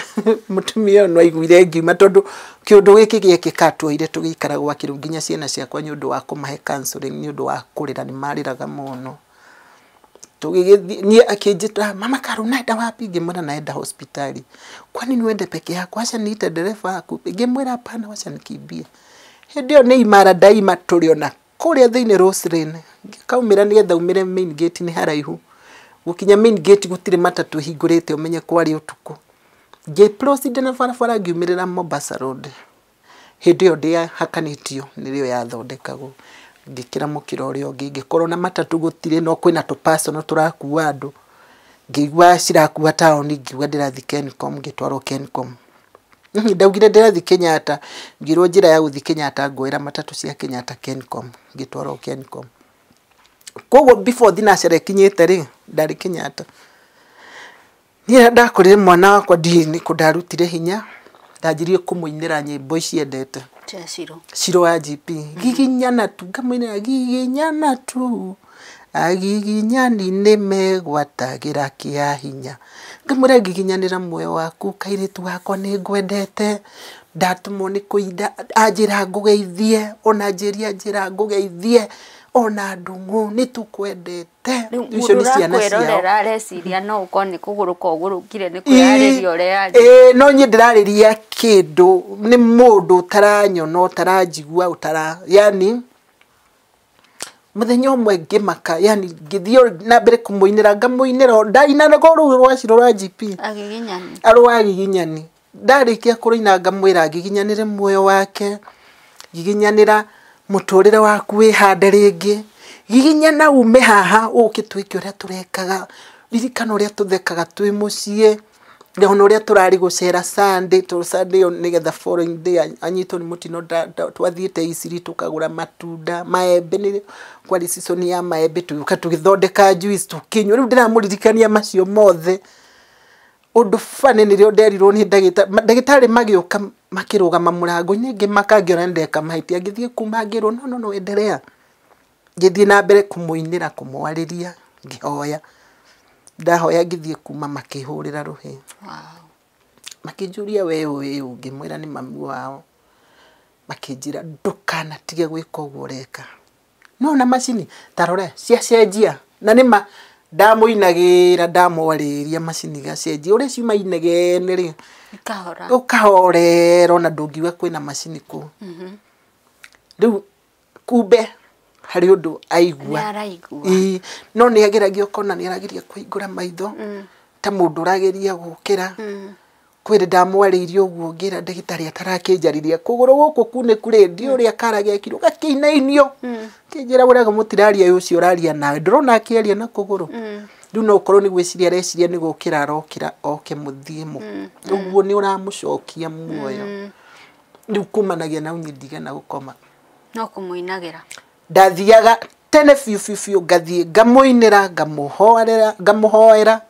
mũtumia ũyũ no aiguire ngiuma, tondũ kĩũndũ gĩkĩ gĩekĩka tuoire tũgĩikara gwake rĩu nginya ciana ciakwa nĩ ũndũ wa kũmahe counseling, nĩ ũndũ wa kũrĩra nĩ marĩraga mũno. Tũgĩgĩthiĩ, niĩ akĩnjĩta, mama Karo unaenda wapi? Ngĩmwĩra naenda hospitali. Kwani niende peke yako? Wacha niite dereva akupe. Ngĩmwĩra hapana, wacha nikimbie. Hĩndĩ ĩyo nĩ imara ndaima tũrĩ ona kũrĩa thĩinĩ Rose Lane, ngĩkaumĩra nĩgetha umĩre main gate nĩ haraihu. Gũkinya main gate gũtirĩ matatũ ĩhingũrĩte ũmenye kwarĩ ũtukũ. Ngĩ proceed na barabara ngiumĩrĩra Mombasa Road. Hĩndĩ ĩyo ndĩahakanĩtio nĩrĩo yathondekagwo. Ngĩkĩra mũkĩra ũrĩa ũngĩ, ngĩkorwo na matatũ gũtirĩ, no kwĩna tũ personal tũrakua andũ. Ngĩigua cirakua taũni, ngiuga ndĩrathiĩ Kencom, ngĩtwarwo Kencom. Ndaugire ndĩrathiĩ Kenyatta, ngĩrwo njĩra ya gũthiĩ Kenyatta nguoera matatũ cia Kenyatta Kencom, ngĩtwarwo Kencom. Koguo before thinacara ĩkinyĩte rĩ, ndarĩ Kenyatta. Niĩ ndakorire mwana wakwa ndiũĩ nĩkũ ndarutire hinya, ndanjirie kũmũinĩra nyĩmbo ici endete. Cia Ciro. Ciro wa GP. Giginyana tu, ngamũinĩra giginyana tu, agiginyani nĩ megwatagĩra kĩa hinya. Ngamwĩra ngiginyanĩra muoyo waku, kairĩtu wakwa nĩ ngwendete, ndatũmwo nĩ kũinda, anjĩra ngũgeithie, ona anjĩria anjĩra ngũgeithie, ona Ndung'u nĩ tũkwendete. Rĩu Icio mũndũ nĩ ciana ciao. ũrakwĩrorera areciria no ũkorwo nĩ kũgũrũka ũgũrũkire nĩ kwĩyarĩria ũreyarĩria. Ĩĩ, no niĩ ndĩrarĩria kĩndũ nĩ mũndũ ũtaranyona, ũtaranjigua, ũtara yani mũthenya ũmwe ngĩmaka, yani ngĩthiĩ na mbere kũmũinĩra, ngamũinĩra, ndainaga rũu rwa Ciro rwa GP. Agiginyani. Arũa agiginyani. Ndarĩkia kũrũina ngamwĩra ngiginyanĩre muoyo wake, ngiginyanĩra mũtũrĩre waku wĩhande rĩngĩ, giginyana ume haha ũke twĩke ũrĩa tũrekaga, ririkana ũrĩa tũthekaga twĩ mũciĩ, ona ũrĩa tũrarĩ gũcera Sunday, tondũ Sunday ĩyo nĩgetha following day anyitwo nĩ mũtino, twathiĩte Iciri tũkagũra matunda, maembe, nĩ kwarĩ season ya maembe, tũgĩũka tũgĩthondeka juice tũkĩnyua. Rĩu ndĩramũririkania macio mothe. Ũndũ funny nĩrĩo nderirwo nĩ ndagĩtarĩ, ndagĩtarĩ magĩũka Makĩrũgama mũrango-inĩ ngĩmaka ngĩona nĩndeka mahĩtia ngĩthiĩ kuma ngĩrwo no no no endelea. Ngĩthiĩ na mbere kũmũinĩra kũmwarĩria ngĩhoya. Ndahoya ngĩthiĩ kuma makĩhũrĩra rũhĩ. Wow. Makĩnjũria we ũĩ ũ, ngĩmwĩra nĩ mami wao. Makĩnjĩra ndũkanatige gwĩka ũguo ũreka. No na macini ta rora ciacenjia na nĩma ndamũinagĩra ndamwarĩria macini igacenjia ũrĩa ciuma inegene rĩ Ikahora. ũkahorera ona ndũngiuga kwĩna macini kũu. Rĩu kumbe harĩ ũndũ aigua. Nĩ araigua. Ĩĩ, no nĩ ageragia ũkona nĩ arageria kũhingũra maitho ta mũndũ ũrageria gũkĩra. Kwĩrĩ ndamwarĩirie ũguo ngĩra ndagĩtarĩ atarakĩnjarĩria kũgũrũ gũkũ kunĩku rĩ ndiũĩ ũrĩa kara gekirwo gakĩinainio. Kĩnjĩra ũrĩa mũtiraria ũcio ũraria nawe ndũrona akĩaria na kũgũrũ. Rĩu no ũkorwo nĩ gwĩciria areciria nĩ gũkĩra arokĩra oke mũthiĩ mũ. Ũguo nĩ ũramũcokia muoyo. Rĩu kumanagia na niĩ ndigana gũkoma. No kũmũinagĩra. Ndathiaga tene biũ biũ biũ ngathiĩ ngamũinĩra ngamũhoera ngamũhoera.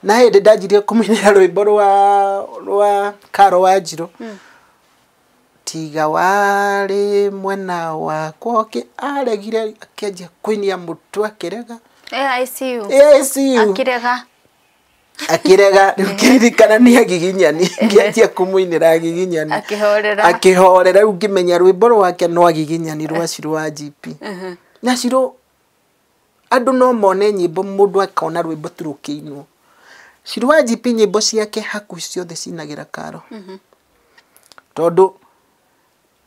Na hĩndĩ ndanjirie kũmũinĩra rwĩmbo rwa Karo Wanjirũ. Tiga warĩ mwena wakwa ũkĩ aregire akĩanjia kũinia mũtwe akĩrega. ICU. ICU. Akĩrega. Akĩrega rĩu ngĩririkana nĩ agiginyani ngĩanjia kũmũinĩra agiginyani. Akĩhorera. Akĩhorera rĩu ngĩmenya rwĩmbo rwake no agiginyani rwa Shiro wa GP. Na Shiro andũ no mone nyĩmbo mũndũ akona rwĩmbo tu rũkĩinwo. Shiro wa GP nyĩmbo ciake hakuhĩ ciothe cinagĩra Karo. Tondũ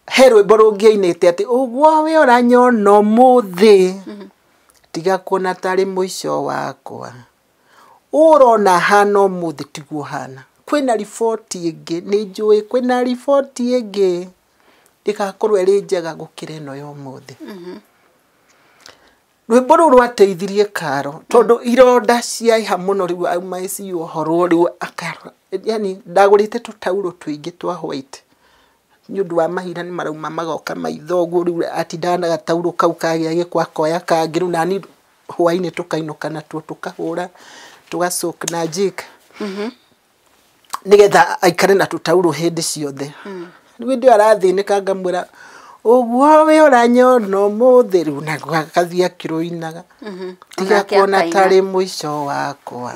he rwĩmbo rũngĩ ainĩte atĩ ũguo we ũranyona ũmũthĩ tiga kuona tarĩ mũico wakwa. Ũrona hana ũmũthĩ tiguo hana. Kwĩna riboti ĩngĩ nĩ njũĩ kwĩna riboti ĩngĩ ĩgakorwo ĩrĩ njega gũkĩra ĩno ya ũmũthĩ. Rwĩmbo rũu rwateithirie Karo tondũ ironda ciaiha mũno rĩu auma ICU ohorwo rĩu akarora yani ndagũrĩte tũtaurũ tũingĩ twa white nĩ ũndũ wa mahira nĩ marauma magoka maitho ũguo rĩu atindaga na gataurũ kau kagĩa gĩko akoya kangĩ rĩu nani hwainĩ tũkainũka natuo tũkahũra tũgacoka na jik nĩgetha aikare na tũtaurũ hĩndĩ ciothe. Rĩu hĩndĩ ĩyo arathĩnĩka ngamwĩra ũguo we ũranyona ũmũthĩ rĩu naguo agathiĩ akĩrũinaga. Tiga kuona tarĩ mũico wakwa.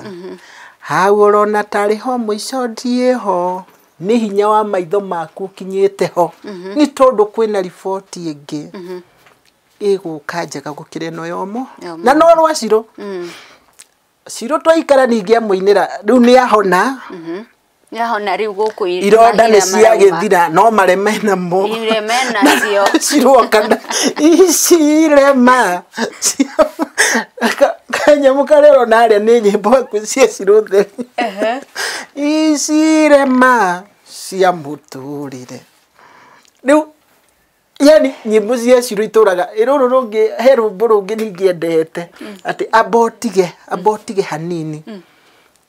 Hau ũrona tarĩ ho mũico ndiĩ ho. Nĩ hinya wa maitho maku ũkinyĩte ho. Nĩ tondũ kwĩna riboti ĩngĩ ĩgũka njega gũkĩra ĩno ya ũmũthĩ. Na no rwa Shiro. Shiro twaikara ningĩ amũinĩra rĩu nĩ ahona. Nĩahona rĩu gũkũ ironda nĩ ciagĩthira no mareme namo. Ireme nacio. Shiro kana ici irema. Kanyamũ karĩa ũrona harĩa nĩ nyĩmbo hakuhĩ cia Shiro theri. Ici irema cia mũtũrĩre. Rĩu yani nyĩmbo cia Shiro itũraga rũrũ rũngĩ he rwĩmbo rũngĩ ningĩ endete atĩ amba ũtige hanini.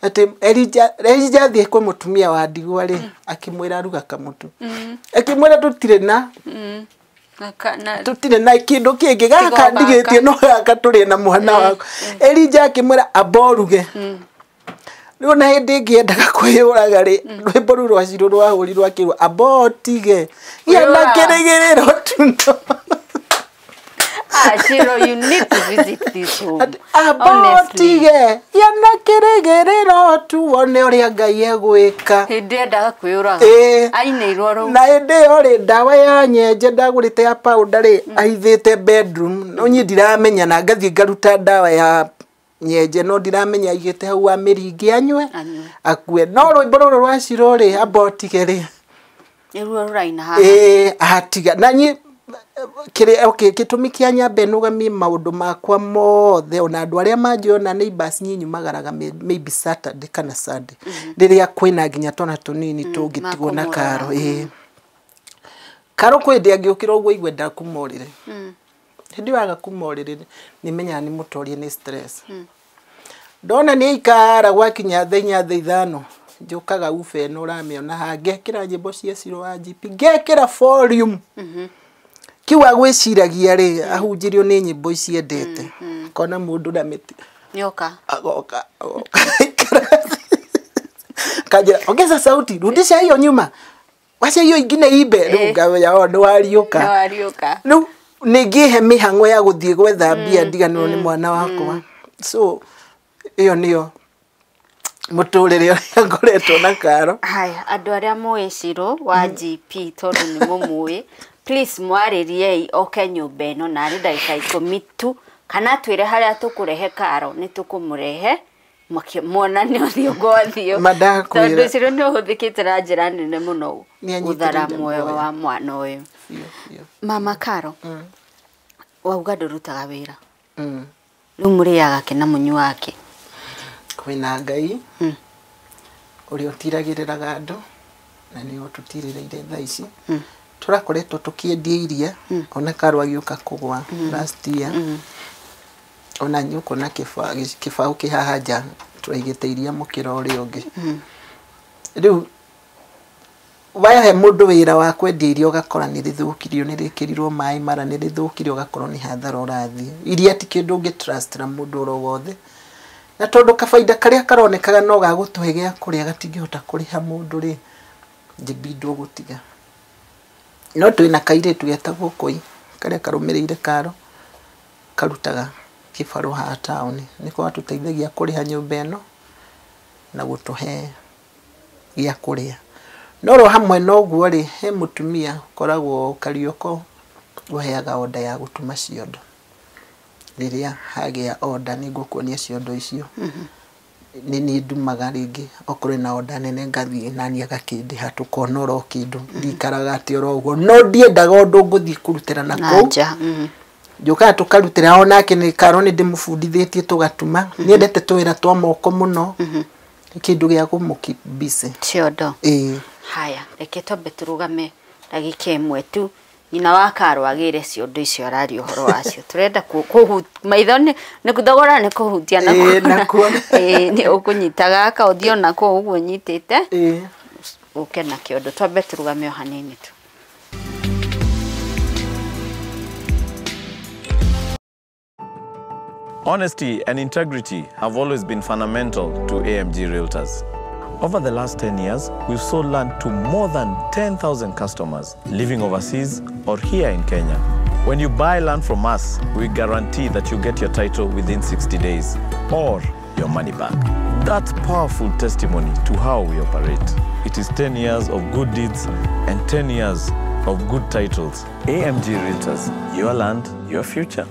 Atĩ Elijah athiĩ kwĩ mũtumia wa ndigwa rĩ akĩmwĩra ruga kamũtu. Akĩmwĩra tũtirĩ na tũtirĩ na kĩndũ kĩngĩ gaka ndigĩtie no gaka tũrĩe na mwana waku. Elijah akĩmwĩra amba ũruge. Rĩu na hĩndĩ ĩngĩ endaga kwĩyũraga rĩ rwĩmbo rũu rwa Shiro rwahũrirwo akĩrwo amba ũtige gĩa na kĩrĩgĩrĩro tu no. Shiro, you need to visit this home. Amba ũtige gĩa na kĩrĩgĩrĩro tu wone ũrĩa Ngai egwĩka. Hĩndĩ endaga kwĩyũraga. Ainĩirwo rũu. Na hĩndĩ ĩyo rĩ ndawa ya nyenje ndagũrĩte ya powder rĩ aithĩte bedroom no niĩ ndiramenya na ngathiĩ ngaruta ndawa ya nyenje no ndiramenya aigĩte hau amĩringe anyue akue. No rwĩmbo rũrũ rwa Shiro rĩ amba ũtige rĩ nĩruo rũraina haha. Ĩĩ atiga na niĩ okay gĩtũmi kĩa nyambe nũgamie maũndũ makwa mothe ona andũ arĩa manjĩona neighbors niĩ nyumagaraga maybe Saturday kana Sunday rĩrĩa kwĩna nginya twana tũnini tũngĩtigwo na Karo. Ĩĩ Karo kwĩ hĩndĩ angĩũkĩra ũguo aigue ndakuma ũrĩrĩ. Hĩndĩ ĩyo aga kuma ũrĩrĩ nĩmenyaga nĩ mũtorie nĩ stress. Ndona nĩ aikara gwakinya thaa inya thaa ithano njũkaga uba ĩno ũramĩona haha ngekĩra nyĩmbo cia Shiro wa GP ngekĩra volume. Kiu agwĩciragia rĩ ahunjĩrio nĩ nyĩmbo ici endete. Kona mũndũ na mĩtĩ. Nyoka. Agoka agoka. Kanjĩra ongeza sauti rudisha hiyo nyuma. Wacha hiyo ingine ibe rĩu ngamenya o nĩ wariũka. Nĩ wariũka. Rĩu nĩngĩhe mĩhang'o ya gũthiĩ gwetha mbia ndiganĩrwo nĩ mwana wakwa. So ĩyo nĩyo mũtũrĩre ũrĩa ngoretwo na Karo. Haya, andũ arĩa moĩ Shiro wa GP tondũ nĩ mũmũĩ, please mwarĩriei oke nyũmba ĩno narĩ ndagĩka 10 tu, kana twĩre harĩa tũkũrehe Karo nĩ tũkũmũrehe monane ũthiũ kwa ũthiũ. Tondũ Shiro nĩ ũhũthĩkĩte na njĩra nene mũno gũthara muoyo wa mwana ũyũ. Mama Karo, wauga ndũrutaga wĩra. Rĩu mũrĩaga kĩ na mũnyuaga kĩ? Kwĩna Ngai ũrĩa ũtiragĩrĩraga andũ na nĩwe ũtũtirĩrĩire thaa ici. Tũrakoretwo tũkĩendia iria ona Karo agĩũka kũgwa last year. Ona niĩ ũkona kĩbaũ kĩ haha nja tũraigĩte iria mũkĩra ũrĩa ũngĩ. Rĩu wahe mũndũ wĩra wa kwendia iria ũgakora nĩ rĩthũkirio, nĩ rĩkĩrirwo maĩ mara, nĩ rĩthũkirio, ũgakorwo nĩ hathara ũrathiĩ. Iria ti kĩndũ ũngĩ trust na mũndũ oro wothe. Na tondũ kabaida karĩa karonekaga no ga gũtũhe gĩa kũrĩa gatingĩhota kũrĩha mũndũ rĩ, njĩbindwo gũtiga. No twĩna kairĩtu getagwo Koi karĩa karũmĩrĩire Karo, karutaga kĩbarũa haha taũni. Nĩko gatũteithagia kũrĩha nyũmba ĩno na gũtũhe gĩa kũrĩa. No ro hamwe na ũguo rĩ, he mũtumia ũkoragwo Karioko ũheaga order ya gũtuma ciondo. Rĩrĩa hagĩa order nĩ ngũkuonia ciondo icio. Nĩ niĩ ndumaga rĩngĩ okorwo ĩna order nene ngathiĩ naniĩ agakĩndĩha tũkona oro kĩndũ. Ndikaraga atĩ oro ũguo, no ndiendaga ũndũ ngũthiĩ kũrutĩra na kũu. Njũkaga tũkarutĩra onake nĩ Karo nĩ ndĩmũbundithĩtie tũgatuma. Nĩendete tũwĩra twa moko mũno. Kĩndũ gĩa kũmũ busy. Ciondo. Ĩĩ. Haya, reke twambe tũrũgame ndagĩka ĩmwe tu. Nyina wa Karo agĩre ciondo icio araria ũhoro wacio. Tũrenda maitho nĩ thogora nĩ kũhutia na kuona. Nĩ ũkũnyita gaka ũthiĩ ona kũu ũguo ũnyitĩte. Ũke na kĩondo. Twambe tũrũgame o hanini tu. Honesty and integrity have always been fundamental to AMG Realtors. Over the last 10 years, we've sold land to more than 10,000 customers living overseas or here in Kenya. When you buy land from us, we guarantee that you get your title within 60 days or your money back. That's powerful testimony to how we operate. It is 10 years of good deeds and 10 years of good titles. AMG Realtors, your land, your future.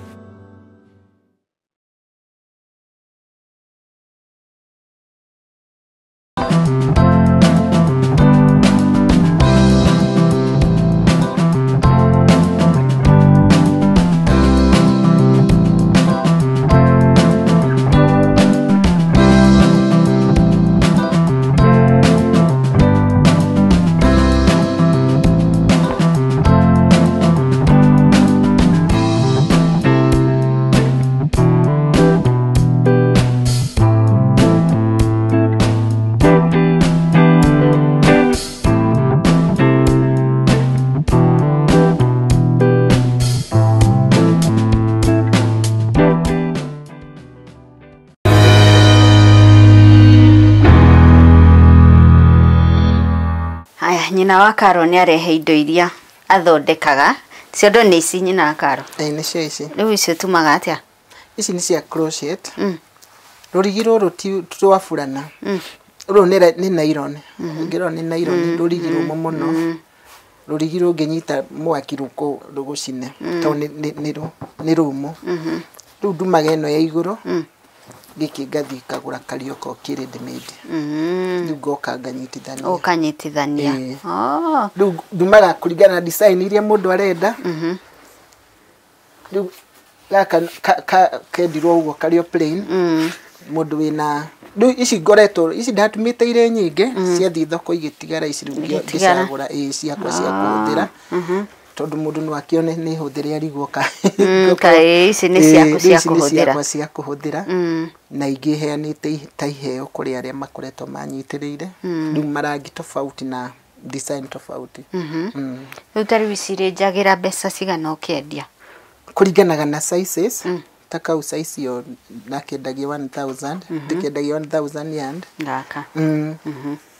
Nyina wa Karo nĩ arehe indo iria athondekaga. Ciondo nĩ ici nyina wa Karo? Ĩĩ nĩcio ici. Rĩu icio ũtumaga atĩa? Ici nĩ cia crochet. Rũrigi rũrũ ti rwa burana. Rũrũ nĩ nylon. Ũngĩrora nĩ nylon, rũrigi rũmũ mũno. Rũrigi rũngĩnyita mwaki rũgũcine tondũ nĩ rũmũ. Rĩu ndumaga ĩno ya igũrũ. Gĩkĩ ngathiĩ ngagũra Karioko kĩ ready made. Rĩu ngoka nganyitithania. Ũkanyitithania. Rĩu ndumaga kũringana na design iria mũndũ arenda. Rĩu gaka kendirwo ũguo karĩ o plain. Mũndũ wĩna rĩu ici ngoretwo ici ndatumĩte irĩ nyingĩ ciathiĩ thoko igĩtigara ici rĩu ngĩcagũra ciakwa cia kũhũthĩra. Tondũ mũndũ no akĩone nĩ hũthĩre arigwo ka ici nĩ ciaku cia kũhũthĩra. Ciakwa cia kũhũthĩra na ingĩ heanĩte ta iheo kũrĩ arĩa makoretwo manyitĩrĩire. Rĩu marangi tofauti na design tofauti. Rĩu ta rĩu ici rĩ njagĩra mbeca cigana ũkĩendia? Kũringanaga na sizes. Ta kau size ĩyo nakendagia 1000, ndĩkendagia 1000 yard. Gaka.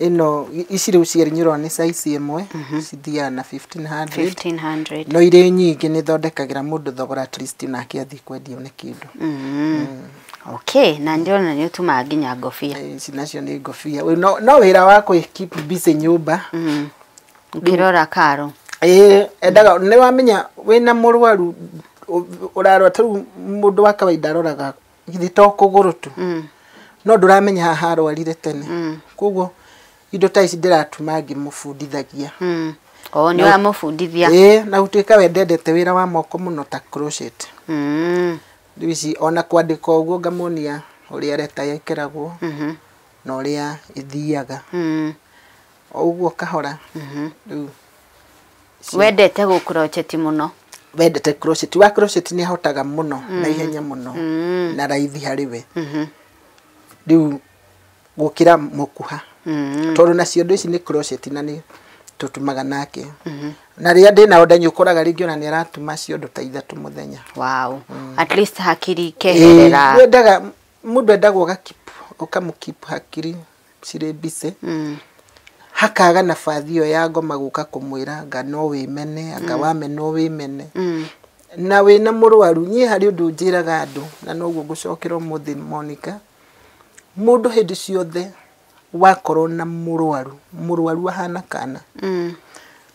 Ĩno ici rĩu cierĩ nĩ ũrona nĩ size ĩmwe, cithiaga na 1500. 1500. No irĩ nyingĩ nĩ thondekagĩra mũndũ thogora, at least nake athiĩ kwendia one kĩndũ. Okay, na ndĩrona nĩ ũtumaga nginya ngobia. Ici nacio nĩ ngobia. No wĩra wa kwĩ keep busy nyũmba. Ũkĩrora karo. Ĩĩ, endaga nĩ wamenya wĩna mũrwaru ũrarora ta rĩu mũndũ wa kawaida aroraga githĩ to kũgũrũ tu, no ndũramenya haha arwarire tene. Koguo indo ta ici ndĩratuma ngĩmũbundithagia. O nĩ ũramũbundithia. Ĩĩ, na gũtuĩka we ndendete wĩra wa moko mũno ta crochet. Rĩu ici ona kwandĩka ũguo ngamuonia ũrĩa reta ĩkĩragwo na ũrĩa ĩthiaga, o ũguo kahora rĩu. Wendete gũcrochet mũno. Wendete crochet, wa crochet nĩ ahotaga mũno na ihenya mũno na raithi harĩ we rĩu gũkĩra mũkuha, tondũ nacio indo ici nĩ crochet na nĩ tũtumaga nake, na rĩrĩa ndĩna order nĩ ũkoraga rĩngĩ ona nĩ aratuma ciondo ta 3 mũthenya. Wow, at least hakiri ikeherera. Wendaga mũndũ endagwo ũgakeep, ũkamũkeep hakiri cirĩ busy, hakaga nabathi ĩyo ya ngoma gũka kũmwĩra anga no wĩmene, anga wamenwo wĩmene. Na wĩna mũrwaru, niĩ harĩ ũndũ njĩraga andũ na noguo ngũcokera ũmũthĩ, Monica, mũndũ hĩndĩ ciothe wakorwo na mũrwaru, mũrwaru ahana kana,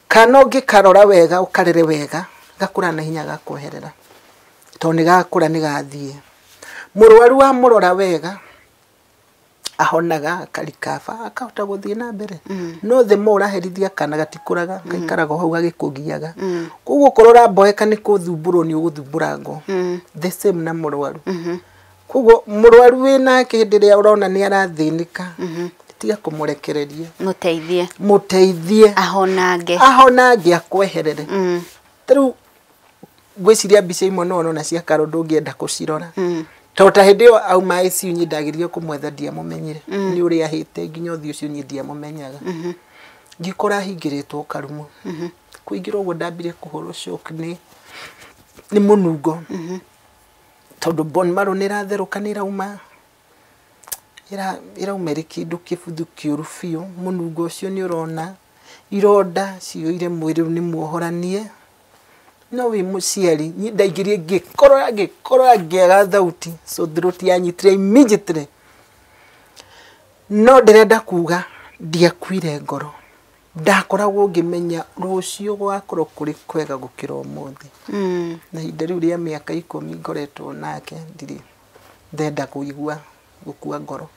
kana ũngĩkarora wega, ũkarere wega, gakũra na hinya gakweherera, tondũ nĩ gakũra nĩ gathiĩ. Mũrwaru wamũrora wega ahonaga, akarikaba, akahota gũthiĩ na mbere. No the more ũraherithia kana, gatikũraga, gaikaraga o hau gagĩkũgiaga. Koguo okorwo ũramboeka nĩ kũthumbũrwo nĩ ũgũthumbũrangwo. The same na mũrwaru. Koguo mũrwaru wĩnake hĩndĩ ĩrĩa ũrona nĩ arathĩnĩka, tiga kũmũrekereria. Mũteithie. Mũteithie. Ahonange. Ahonange akweherere. Ta rĩu ngwĩciria mbica imwe no ũrona cia Karo ndũngĩenda kũcirora, tondũ ta hĩndĩ ĩyo auma ICU niĩ ndageririe kũmwetha, ndiamũmenyire nĩ ũrĩa ahĩte nginya ũthiũ ũcio niĩ ndiamũmenyaga. Ngĩkora ahingĩrĩtwo karumu. Kũingĩra ũguo ndambire kũhũrwo shock nĩ mũnungo, tondũ bone marrow nĩ ĩratherũka, nĩ ĩrauma ĩrauma ĩrĩ kĩndũ kĩbuthu kĩũru biũ. Mũnungo ũcio nĩ ũrona ironda ciyũire mwĩrĩ, rĩu nĩ muohoranie no wĩ mũciari. Niĩ ndaingĩrie ngĩkorora, ngĩkorora, ngĩaga thauti, so throat yanyitire immediately. No ndĩrenda kuga ndiakuire ngoro, ndakoragwo ngĩmenya rũciũ gwakorwo kũrĩ kwega gũkĩra ũmũthĩ. Na ihinda rĩu rĩa mĩaka 10 ngoretwo nake, ndirĩ ndenda kũigua gũkua ngoro.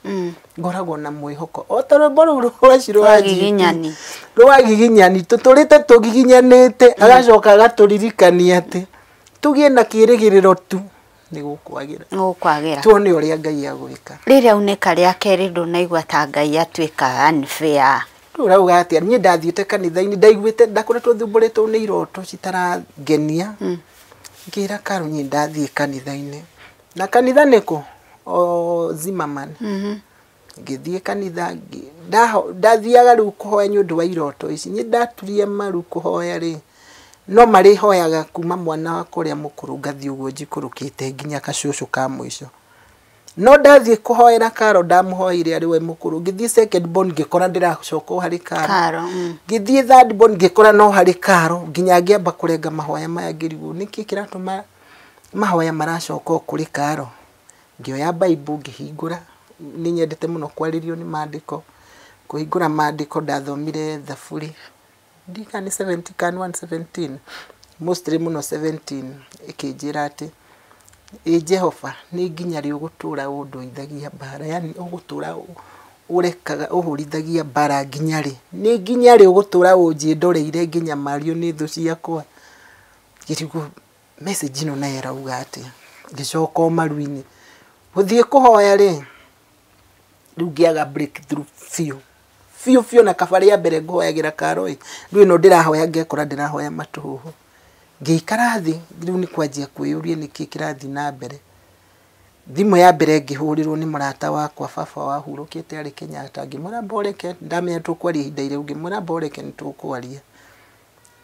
Ngoragwo na mwĩhoko o ta rwĩmbo rũu rwaci rwa Rwagiginyani. Rwagiginyani, tũtũrĩte tũgiginyanĩte, agacoka agatũririkania atĩ tũgĩe na kĩĩrĩgĩrĩro tu nĩ gũkwagĩra. Gũkwagĩra. Tuone ũrĩa Ngai agwĩka. Rĩrĩa unĩka rĩa kerĩ ndũnaigua ta Ngai atuĩka unfair? Rĩu ũrauga atĩa? Niĩ ndathiĩte kanitha-inĩ, ndaiguĩte ndakoretwo thumbũrĩtwo nĩ iroto citarangenia. Ngĩra Karo niĩ ndathiĩ kanitha-inĩ, na kanitha nĩkũ o Zimmerman. Ngĩthiĩ kanitha, ndathiaga rĩu kũhoya nĩ ũndũ wa iroto ici. Niĩ ndaturia maru kũhoya rĩ, no marĩhoyaga kuma mwana wakwa ũrĩa mũkũrũ ngathiĩ ũguo njikũrũkĩte nginya gacũcũ ka mũico. No ndathiĩ kũhoera Karo, ndamũhoeire arĩ we mũkũrũ, ngĩthiĩ second born ngĩkora ndĩracoka o harĩ Karo. Karo. Ngĩthiĩ third born ngĩkora no harĩ Karo, nginya ngĩamba kũrenga mahoya maya, ngĩrigwo nĩkĩ kĩratũma mahoya maracoka o kũrĩ Karo. Ngĩoya Bible ngĩhingũra, nĩ nyendete mũno kwarĩrio nĩ maandĩko. Kũhingũra maandĩko ndathomire Thaburi ndika nĩ 70 kana 117, mostly mũno 17, ĩkĩnjĩra atĩ ĩ Jehova, nĩ nginya rĩ ũgũtũra ũndũithagia mbara? Yani ũgũtũra ũrekaga ũhũrithagia mbara nginya rĩ? Nĩ nginya rĩ ũgũtũra ũnjĩndoreire nginya mario nĩ thũ ciakwa? Ngĩrigwo message ĩno nayo ĩrauga atĩa. Ngĩcoka o maru-inĩ gũthiĩ kũhoya rĩ, rĩu ngĩaga breakthrough biũ biũ biũ. Na kaba rĩa mbere ngũhoyagĩra Karo ĩ, rĩu ĩno ndĩrahoya ngekora ndĩrahoya matũhũhũ. Ngĩikara thĩ rĩu nĩ kwanjia kwĩyũria nĩkĩ kĩrathiĩ na mbere. Thimũ ya mbere ngĩhũrĩrwo nĩ mũrata wakwa baba wahurũkĩte arĩ Kenyatta. Ngĩmwĩra mboreke, ndamenya tũkwaria ihinda iraihu, ngĩmwĩra mboreke nĩ tũkwaria.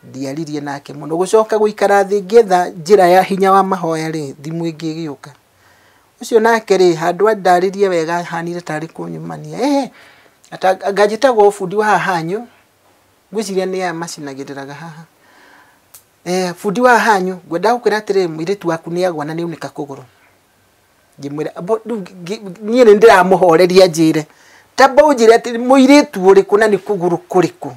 Ndiaririe nake mũno. Gũcoka gũikara thĩ ngĩetha njĩra ya hinya wa mahoya rĩ, thimũ ĩngĩ ĩgĩũka. Ũcio nake rĩ handũ andarĩrie wega hanire tarĩ kũnyumania. Anga njĩtagwo bundi wa haha hanyu. Ngwĩciria nĩ aya macinagĩrĩraga haha. Bundi wa hanyu ngwenda gũkwĩra atĩrĩrĩ mũirĩtu waku nĩ agwa na nĩ aunĩka kũgũrũ. Ngĩmwĩra niĩ nĩ ndĩramũhoreria njĩre tamba ũnjĩre atĩ mũirĩtu ũrĩkũ na nĩ kũgũrũ kũrĩkũ.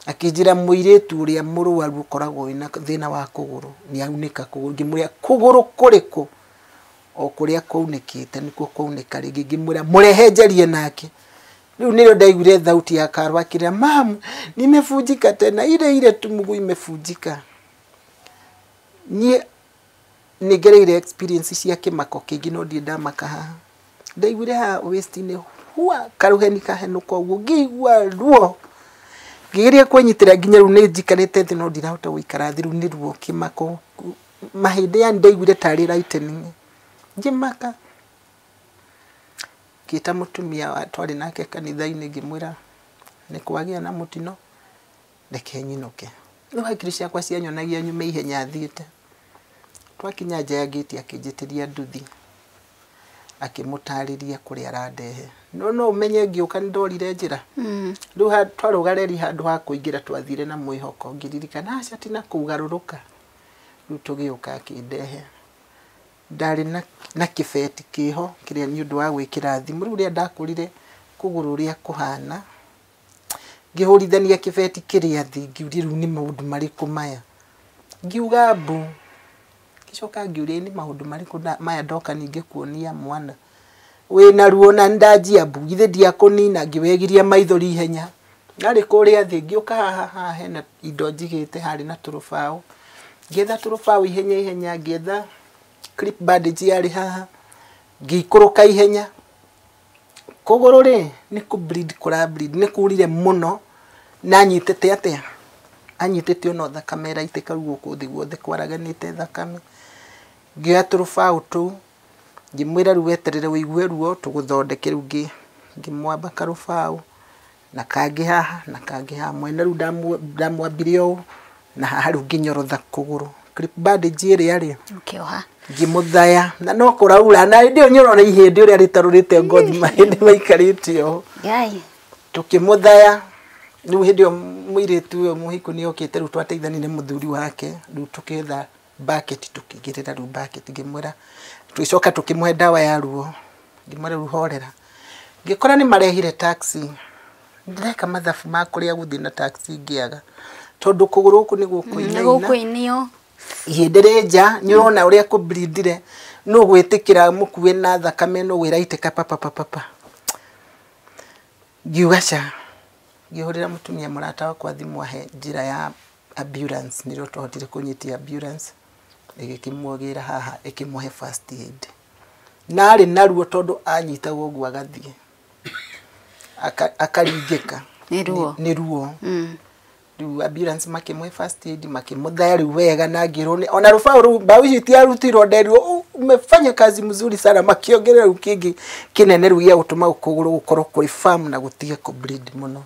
Akĩnjĩra mũirĩtu ũrĩa mũrwaru ũkoragwo wĩna thĩna wa kũgũrũ nĩ aunĩka kũgũrũ. Ngĩmwĩra kũgũrũ kũrĩkũ? O kũrĩa kwaunĩkĩte nĩkuo kwaunĩka rĩngĩ. Ngĩmwĩra mũrehe njarie nake. Rĩu nĩrĩo ndaiguire thauti ya Karwa akĩrĩra mamu nimevunjika tena ile ile tu mguu imevunjika. Niĩ nĩngereire experience cia kĩmako kĩngĩ no ndirĩ ndamaka haha. Ndaiguire haha waist-inĩ hua karuheni kahenũka ũguo ngĩigua ruo. Ngĩgeria kwĩnyitĩrĩra nginya rĩu nĩ njikarĩte thĩ no ndirahota gũikara thĩ rĩu nĩ ruo kĩmako. Mahĩndĩ yani ndaiguire tarĩ lightening. Ngĩmaka. Ngĩta mũtumia wa twarĩ nake kanitha-inĩ ngĩmwĩra nĩ kwagĩa na mũtino reke nyinũke. Rĩu hakiri ciakwa cianyonagia nyume ihenya thiĩte. Twakinya nja ya gate akĩnjĩtĩria nduthi akĩmũtarĩria kũrĩa arandehe. No no ũmenye ngĩũka nĩ ndorire njĩra. Rĩu twarũga reri handũ ha kũingĩra twathire na mwĩhoko ngĩririkana aca ti na kũgarũrũka. Rĩu tũgĩũka akĩndehe. Ndarĩ na kĩbeti kĩho kĩrĩa nĩ ũndũ wa gwĩkĩra thimũ. Rĩu rĩrĩa ndakũrire kũgũrũ ũrĩa kũhana ngĩhũrithania kĩbeti kĩrĩa thĩ ngiuria rĩu nĩ maũndũ marĩkũ maya. Ngiuga mbu. Ngĩcoka ngĩũria nĩ maũndũ marĩkũ maya ndoka ningĩ kuonia mwana wĩna ruo na ndanjia mbu githĩ ndiakũnina. Ngĩwegiria maithori ihenya. Ndarĩ kũrĩa thĩ ngĩũka haha haha hena indo njigĩte harĩ na tũrũbaũ. Ngĩetha tũrũbaũ ihenya ihenya ngĩetha clip bandage yarĩ haha ngĩikũrũka ihenya. Kũgũrũ rĩ nĩ kũ bleed kũra bleed nĩ kurire mũno na anyitĩte atĩa anyitĩte ona thakame ĩraitĩka rĩu gũkũ thĩ guothe kwaraganĩte thakame. Ngĩoya tũrũbaũ tũu ngĩmwĩra rĩu weterere ũigue ruo tũgũthondeke rĩu ngĩmwamba karũbaũ na kangĩ haha na kangĩ haha mwena rĩu ndamwambire ũũ na haha rĩu ngĩnyorotha kũgũrũ. Clip bandage ĩrĩa rĩ ũkĩoha ngĩmũthaya na no kũraura na hĩndĩ ĩyo nĩũrona ihĩndĩ ũrĩa rĩtarũrĩte ngothi mahĩndĩ maikarĩte ũũ. Ngai. Tũkĩmũthaya rĩu hĩndĩ ĩyo mũirĩtu ũyũ mũhiku nĩokĩte rĩu twateithanire mũthuri wake rĩu tũkĩetha bucket tũkĩigĩrĩra rĩu bucket ngĩmwĩra tũgĩcoka tũkĩmũhe ndawa ya ruo ngĩmwĩra rĩu horera. Ngĩkora nĩ marehire taxi. Ndĩreka mathabu ma kũrĩa gũthiĩ na taxi ngĩaga tondũ kũgũrũ gũkũ nĩ gũkũinaina. Nĩ gũkũinio. Ihĩndĩ rĩ nja nĩ ũrona ũrĩa kũblindire nũ gwĩtĩkĩra mũkue na thakame no ĩraitĩka papa papa papa. Ngiuga ca ngĩhũrĩra mũtumia mũrata wakwa thimũ ahe njĩra ya ambulance nĩrĩo twahotire kũnyitia ambulance ĩgĩkĩmwogĩra haha ĩkĩmũhe first aid. Na arĩ na ruo tondũ anyitagwo ũguo agathiĩ akaringĩka nĩ ruo. Rĩu ambulance makĩmũhe first aid makĩmũthaya rĩu wega na ngĩrwo nĩ ona rũbaũ rũu mbaũ icio itiarutirwo nderirwo umefanya kazi mzuri sana makĩongerera rĩu kĩngĩ kĩnene rĩu gĩa gũtũma kũgũrũ gũkorwo kũrĩ firm na gũtige kũ bleed mũno.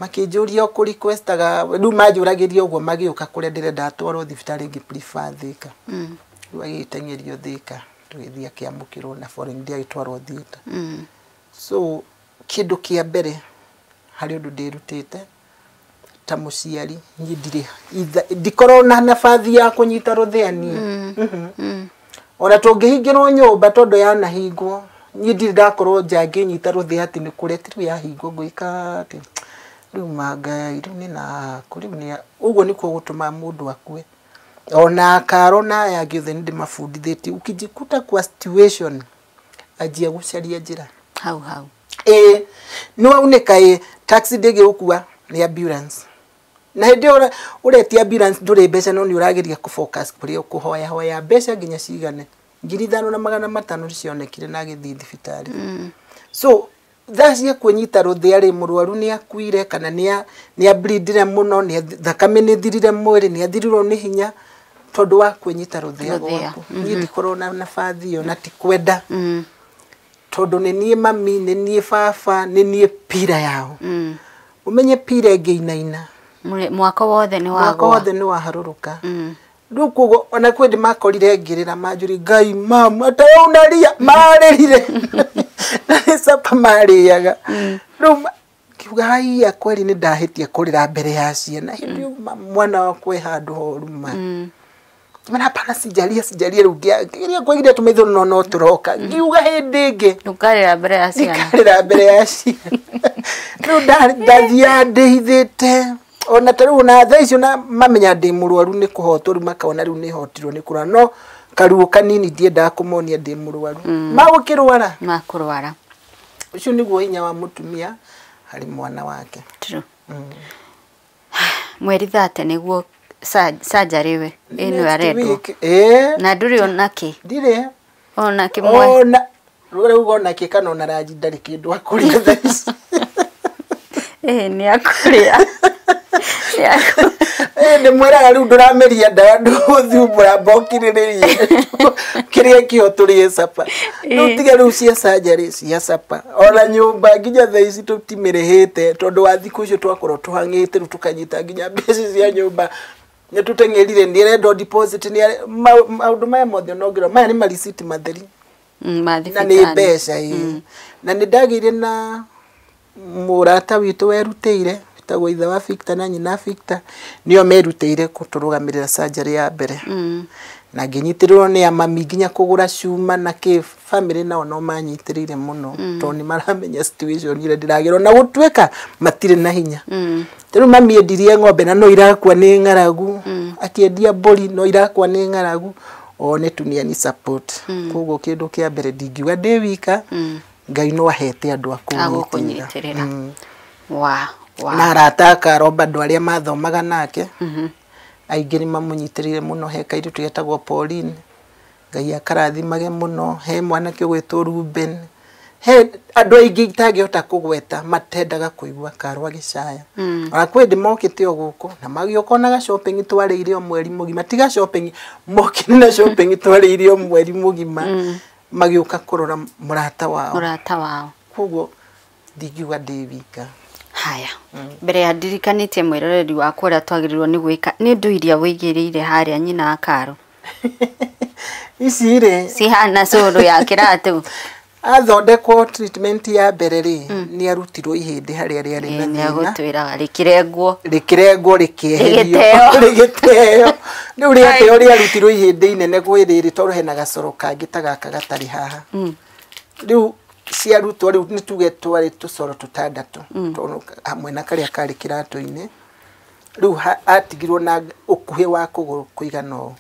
Makĩnjũria kũ requestaga rĩu manjũragĩria ũguo magĩũka kũrĩa ndĩrenda atwarwo thibitarĩ ngĩ prefer Thika. Rĩu agĩteng'erio Thika tũgĩthiĩ akĩamũkĩrwo na foreign day agĩtwarwo theatre. So kĩndũ kĩa mbere harĩ ũndũ ndĩrutĩte ta mũciari niĩ ndirĩ ndikorwo na nabathi ya kũnyita rũthĩa niĩ. Ona tũngĩhingĩrwo nyũmba tondũ yanahingwo niĩ ndirĩ ndakorwo nja ngĩnyita rũthĩa atĩ nĩ kũrĩa ti rĩu yahingwo ngwĩka atĩ rĩu mangai rĩu nĩ nakũ rĩu nĩ ũguo nĩkuo gũtũmaga mũndũ akue. Ona Karo na aya angĩ othe nĩ ndĩmabundithĩtie ukijikuta kwa situation anjia gũcaria njĩra hau hau. Nĩ waunĩka ĩ taxi ndĩngĩgũkua nĩ ambulance. Na hĩndĩ ĩyo ũretia ambulance ndũrĩ mbeca no nĩ ũrageria kũ focus kũrĩa ũkũhoya hoya mbeca nginya cigane. 5,500 nĩcionekire na agĩthiĩ thibitarĩ. So thaa cia kwĩnyita rũthĩa rĩ mũrwaru nĩ akuire kana nĩ ableedire mũno nĩ thakame nĩ thirire mwĩrĩ nĩ athirirwo nĩ hinya tondũ wa kwĩnyita rũthĩa gwaku. Niĩ ndikorwo na nabathi ĩyo na ti kwenda. Tondũ nĩ niĩ mami nĩ niĩ baba nĩ niĩ pira yao. Ũmenye pira ĩngĩinaina mwaka wothe nĩ wagwa. Mwaka wothe nĩ waharũrũka. Rĩu koguo ona kwĩ ndĩ makorire ngĩrĩra manjũri Ngai mamu ata unaria marĩrire na nĩ capa marĩaga. Rĩu ngiuga haiya kweri nĩ ndahĩtia kũrĩra mbere ya ciana hĩndĩ ĩyo mwana wakwa e handũ horu ma. Mana hapana sijalia sijalia rĩu ngĩgeria kwĩgiria tũmaitho no no tũroka ngiuga hĩndĩ ĩngĩ Ndũkarĩra mbere ya ciana. ndikarĩra mbere ya ciana. Rĩu ndathiaga ndĩhithĩte ona ta rĩu na thaa icio na mamenya ndĩ mũrwaru nĩ kũhotwo rĩu makona rĩu nĩ hotirwo nĩ kũrwara no karuo kanini ndiendaga kũmonia ndĩ mũrwaru. Magũkĩrwara Makũrwara. Ũcio nĩguo hinya wa mũtumia harĩ mwana wake. True. Mweri 30 nĩguo surgery we ĩno arendwo. Na ndũrĩ ona kĩ? Ndirĩ. Ona kĩmwe. Ona rĩu ona kĩ kana ona ranji ndarĩ kĩndũ akũrĩa thaa ici. Nĩ akũrĩa. Ndĩmwĩraga rĩu ndũrameria ndawa ndũgũthumbũra mbokirĩrĩrie kĩrĩa kĩo tũrĩe capa. Rĩu tiga rĩu cia surgery cia capa. Ona nyũmba nginya thaa ici tũtimĩrĩhĩte tondũ wa thikũ icio twakorwo tũhang'ĩte rĩu tũkanyita nginya mbeca cia nyũmba. Nĩ tũteng'erire nĩ arendwo deposit nĩ maũndũ maya mothe onongerwo maya nĩ mariciti matheri. Na nĩ mbeca ĩĩ. Na nĩ ndagĩire na mũrata witũ werutĩire wĩtagwo ithe wa Victor na nyina Victor nĩo merutĩire kũtũrũgamĩrĩra surgery ya mbere. Na ngĩnyitĩrĩrwo nĩ amami nginya kũgũra cuma na kĩ family nao no manyitĩrĩire mũno tondũ nĩ maramenya situation ĩrĩa ndĩragerwo na gũtuĩka matirĩ na hinya. Rĩu mami endirie ng'ombe na no irakua nĩ ng'aragu, akĩendia mbũri no irakua nĩ ng'aragu, one tu nĩ support. Koguo kĩndũ kĩa mbere ndingiuga ndĩ wika, Ngai no ahete andũ a kũnyitĩrĩra. Na arata akaromba andũ arĩa mathomaga nake aingĩ nĩ mamũnyitĩrĩire mũno. He kairĩtu getagwo Pauline, Ngai akarathimage mũno. He mwanake ũgwĩtwo Ruben, he andũ aingĩ itangĩhota kũgweta matendaga kũigua Karũ agĩcaya. Ona kwĩ hĩndĩ mokĩte o gũkũ na magĩũka ona ga shopping twarĩire o mweri mũgima, tiga shopping mokire na shopping twarĩire o mweri mũgima magĩũka kũrora mũrata wao. Mũrata wao. Koguo ndingiuga ndĩ wika. Haya, mbere ya ndirikanĩtie mwĩroreri wakwa ũrĩa twagĩrĩirwo nĩ gwĩka, nĩ indo iria wĩigĩrĩire harĩa nyina wa Karũ. Ici rĩ cihana cũrũ ya kĩratũ. Athondekwo treatment ya mbere rĩ, nĩ arutirwo ihĩndĩ harĩa rĩarĩ na thĩna. Nĩ agũtwĩraga rĩkĩrengwo. Rĩkĩrengwo rĩkĩeherio. Rĩgĩteo. Rĩu rĩateo rĩarutirwo ihĩndĩ inene gwĩ rĩrĩ tondũ hena gacoro kangĩ ta gaka gatarĩ haha. Rĩu ciarutwo rĩu nĩ tuge twarĩ tũcoro tũtandatũ tondũ hamwe na karĩa karĩ kĩratũ-inĩ. Rĩu atigirwo na ũkuhĩ wa kũgũrũ kũigana ũũ.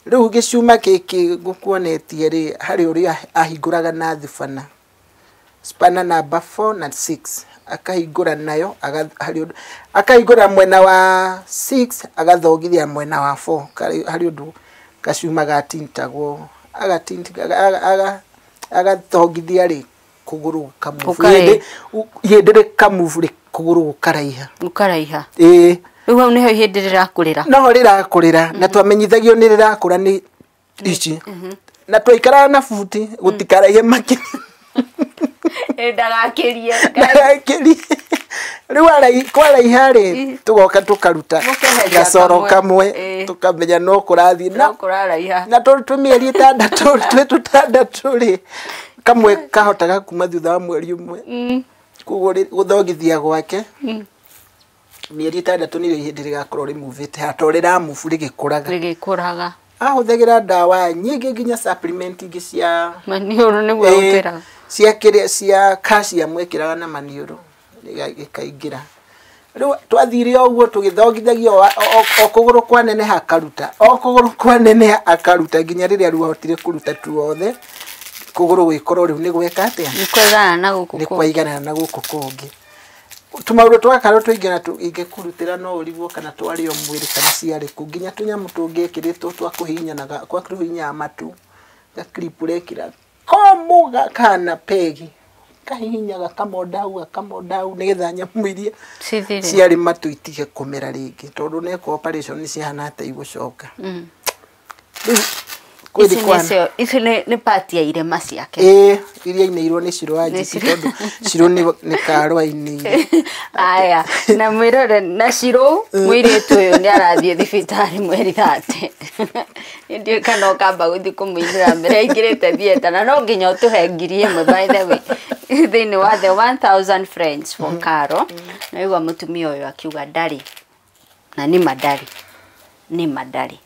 Rĩu gĩcuma gĩkĩ ngũkuonetie rĩ, harĩ ũrĩa ahingũraga na thibana, spana namba 4 na 6 akahingũra nayo harĩ ũndũ akahingũra mwena wa 6 agathogithia mwena wa 4 harĩ ũndũ gacuma gatintagwo agathongithia rĩ kũgũrũ gũkamubu ihĩndĩ rĩkamubu kũgũrũ gũkaraiha. Gũkaraiha. Ĩĩ. Rĩu hau nĩho ihĩndĩ rĩrakũrĩra. Noho rĩrakũrĩra na twamenyithagio nĩ rĩrakũra nĩ ici. Na twaikaraga na buti gũtikaraihe makĩria. Ndagakĩrie. Ndagakĩrie. Rĩu kwaraiha rĩ tũgoka tũkaruta gacoro kamwe tũkamenya no kũrathiĩ no kũraraiha. Na tondũ twĩ mĩeri ĩtandatũ twĩ tũtandatũ rĩ kamwe kahotaga kuma thutha wa mweri ũmwe. Koguo gũthongithia gwake mĩeri ĩtandatũ nĩrĩo ihĩndĩ rĩgakorwo rĩmuvĩte haha tondũ rĩramubu rĩgĩkũraga. Rĩgĩkũraga. Ahũthagĩra ndawa nyingĩ nginya supplement ingĩ cia maniũrũ nĩguo ahũthĩraga. Cia kĩrĩa cia calcium ekĩraga na maniũrũ ĩkaingĩra. Rĩu twathire o ũguo tũgĩthongithagio o kũgũrũ kwaneneha akaruta, o kũgũrũ kwaneneha akaruta nginya rĩrĩa rĩu ahotire kũruta tuothe kũgũrũ gwĩkorwo rĩu nĩ gweka atĩa? Nĩ kwaiganana na gũkũ kũngĩ. Nĩ kwaiganana na gũkũ kũngĩ. Tũmaũndũ twa Karũ tũingĩ na ingĩkũrutĩra no ũrigwo kana twarĩ o mwĩrĩ kana ciarĩ kũ nginya tũnyamũ tũngĩekĩrĩtwo twa kũhihinyanaga kwa kũhihinya matũ gaclip ũrekĩra komũ kahana pegi kahihinyaga kamonda hau gakamonda hau nĩgetha nyamũ iria ciarĩ matũ itige kũmera rĩngĩ tondũ neka operation nĩ cihana ta igũcoka. Rĩu Ici nĩ part ya irema ciake. Ĩĩ, iria inĩirwo nĩ Shiro wa Njiki tondũ Shiro nĩ Karũ ainĩire. Aya, na mwĩrore na Shiro mũirĩtu ũyũ nĩ arathiĩ thibitarĩ mweri 30. Ndiũĩ kana ũkamba gũthiĩ kũmũinĩra mbere aingĩrĩte theatre, na no nginya ũtũhe 1,000 by the way thĩinĩ wa the 1000 friends for Caro. Na igua mũtumia ũyũ akiuga ndarĩ, na nĩ ma ndarĩ,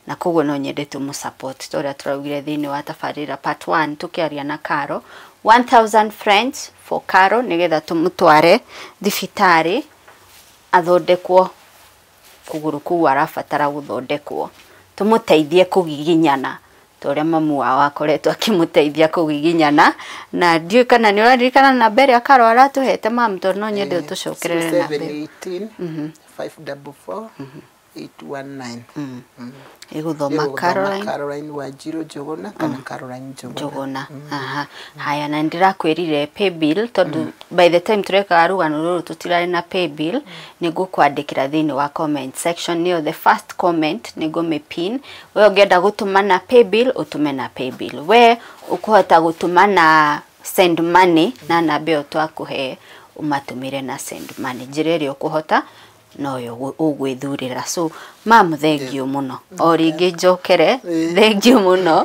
na koguo no nyende tũmũ support ta ũrĩa tũraugire thĩinĩ wa tabarĩra part 1 tũkĩaria na Caro. 1000 friends for Caro nĩgetha tũmũtware thibitarĩ athondekwo kũgũrũ kũu arabatara gũthondekwo, tũmũteithie kũgiginyana ta ũrĩa mamu wao akoretwo akĩmũteithia kũgiginyana. Na ndiũĩ kana nĩ ũraririkana namba ĩrĩa Caro aratũhete mamu, tondũ no nyende ũtũcokerere namba ĩyo. 0718 544 819. Ĩgũthoma Caroline Wanjiru Njuguna kana Caroline Njuguna. Aha. Haya, na ndĩrakwĩrire pay bill tondũ by the time tũrekaga rũgano rũrũ tũtirarĩ na pay bill. Nĩngũkwandĩkĩra thĩinĩ wa comment section, nĩyo the first comment nĩngũmĩpin. We ũngĩenda gũtũma na pay bill ũtũme na pay bill, we ũkũhota gũtũma na send money na namba ĩyo twakũhe ũmatũmĩre na send money, njĩra ĩrĩa ũkũhota noyo ũgwĩthurĩra. So mamu, thengiũ mũno o rĩngĩ, njokere thengiũ mũno.